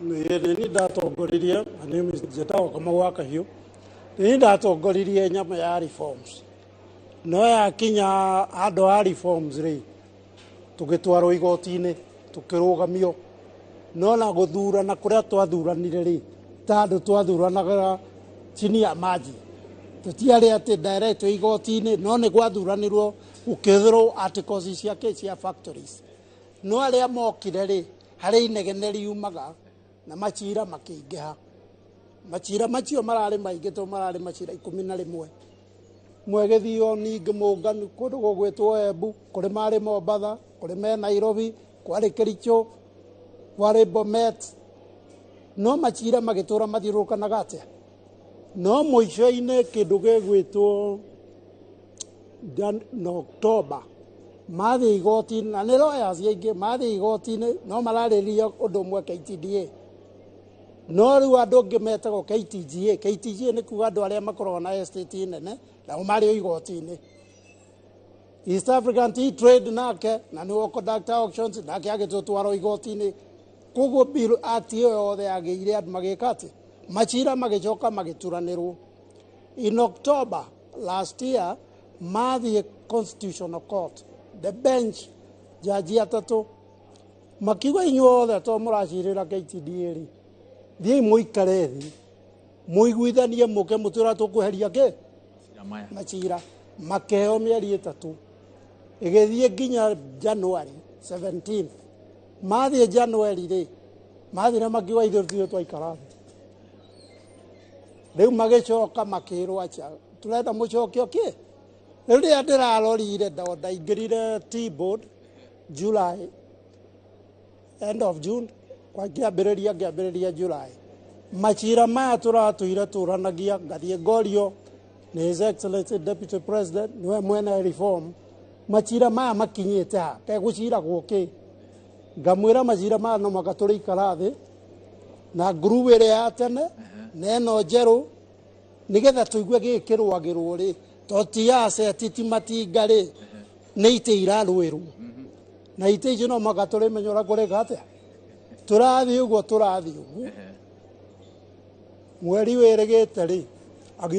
Nĩ niĩ ndatongoririe, na nĩ njĩtagwo Kamau wa Kahiũ. Nĩ niĩ ndatongoririe nyamũ ya reforms, no yakinya handũ ha reforms rĩ, tũgĩtwarwo igoti-inĩ, tũkĩrũgamio. No na gũthurana kũrĩa twathuranire rĩ, ta andũ twathuranaga chini ya maji, tũtiarĩ atĩ direct igoti-inĩ, no nĩ gwathuranirwo gũkĩhũthĩrwo articles ciake cia factories. No arĩa mokire rĩ, harĩ inegene riumaga na macira makĩingĩha. Macira macio mararĩ maingĩ tondũ mararĩ macira 11, mwe gĩthio ningĩ mũnganu kũndũ gũgwĩtwo Embu, kũrĩ marĩ Mombatha, kũrĩ me Nairobi, kwarĩ Kericho, kwarĩ Bomet. No macira magĩtũra mathiũrũrũkanaga atĩa, no mũico-inĩ kĩndũ gĩgwĩtwo na October mathiĩ igoti-inĩ, na nĩ lawyers aingĩ mathiĩ igoti-inĩ, no mararĩrĩria ũndũ ũmwe, KTDA. No rĩu andũ angĩ metagwo KTGA. KTGA nĩ kuga andũ arĩa makoragwo na estate nene, nao marĩ o igoti-inĩ. East African Tea Trade nake na nĩwe conductor auctions nake agĩtũtwarwo igoti-inĩ. Koguo bill act ĩyo yothe yagĩire andũ magĩka atĩ macira magĩcoka magĩturanĩrwo. In October last year mathiĩ Constitutional Court, the bench jaji atatũ makiuga, inyuothe to mũracirĩra KTDA rĩ, thiĩi mũikare thĩ mũiguithanie, mũke mũtwĩra tũkweheria kĩ macira. Makĩheo mĩeri 3, ĩgĩthiĩ nginya January 17. Mathiĩ January rĩ, mathire makiuga ithuĩ tũtirĩ twaikara thĩ. Rĩu magĩcoka makĩrwo acha, tũrenda mũcokio kĩ. Rĩu rĩrĩa ndĩrarorire ndaingĩrire Tea Board July, end of June, kwa ngĩambĩrĩria July. Macira maya tũratũire tũranagia, ngathiĩ ngorio nĩ His Excellency Deputy President, nĩwe mwene reform, macira maya makinyĩte ha, kegũciragwo kĩ. Ngamwĩra macira maya no mũhaka tũrĩikara thĩ na ngurubu ĩrĩa ya tene na ĩno njerũ, nĩgetha tũigue gĩkĩ kĩrũagĩrwo rĩ, to ti asset, ti matinga rĩ, nĩ itĩ irarũĩrwo, na itĩ icio no mũhaka tũrĩmenya ũrĩa kũrĩka atĩa. Tũrathiĩ ũguo, tũrathiĩ ũguo, mweri wĩrĩgĩte rĩ.